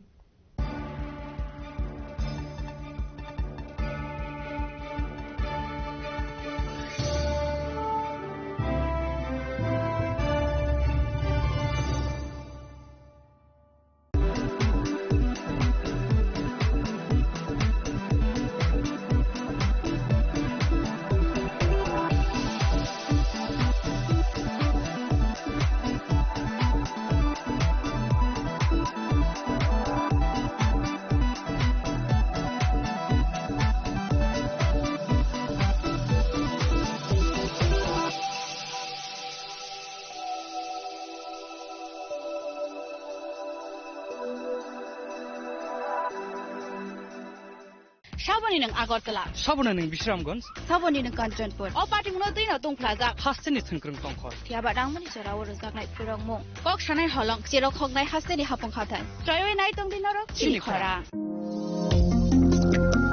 Saboni nwng Agartala. Saboni nwng Bisramganj. Saboni nwng Kanchanpur. O patimungno twino tungphlajak. Hasteni thwngkwrwng tongkhor. Phiya ba nangmani jorao rwjaknai phurokmung. Kok sanai holong, cherok hoknai hasteni hapung hathai. Choiwi nai tongdi norok chini chini khorang. Khorang.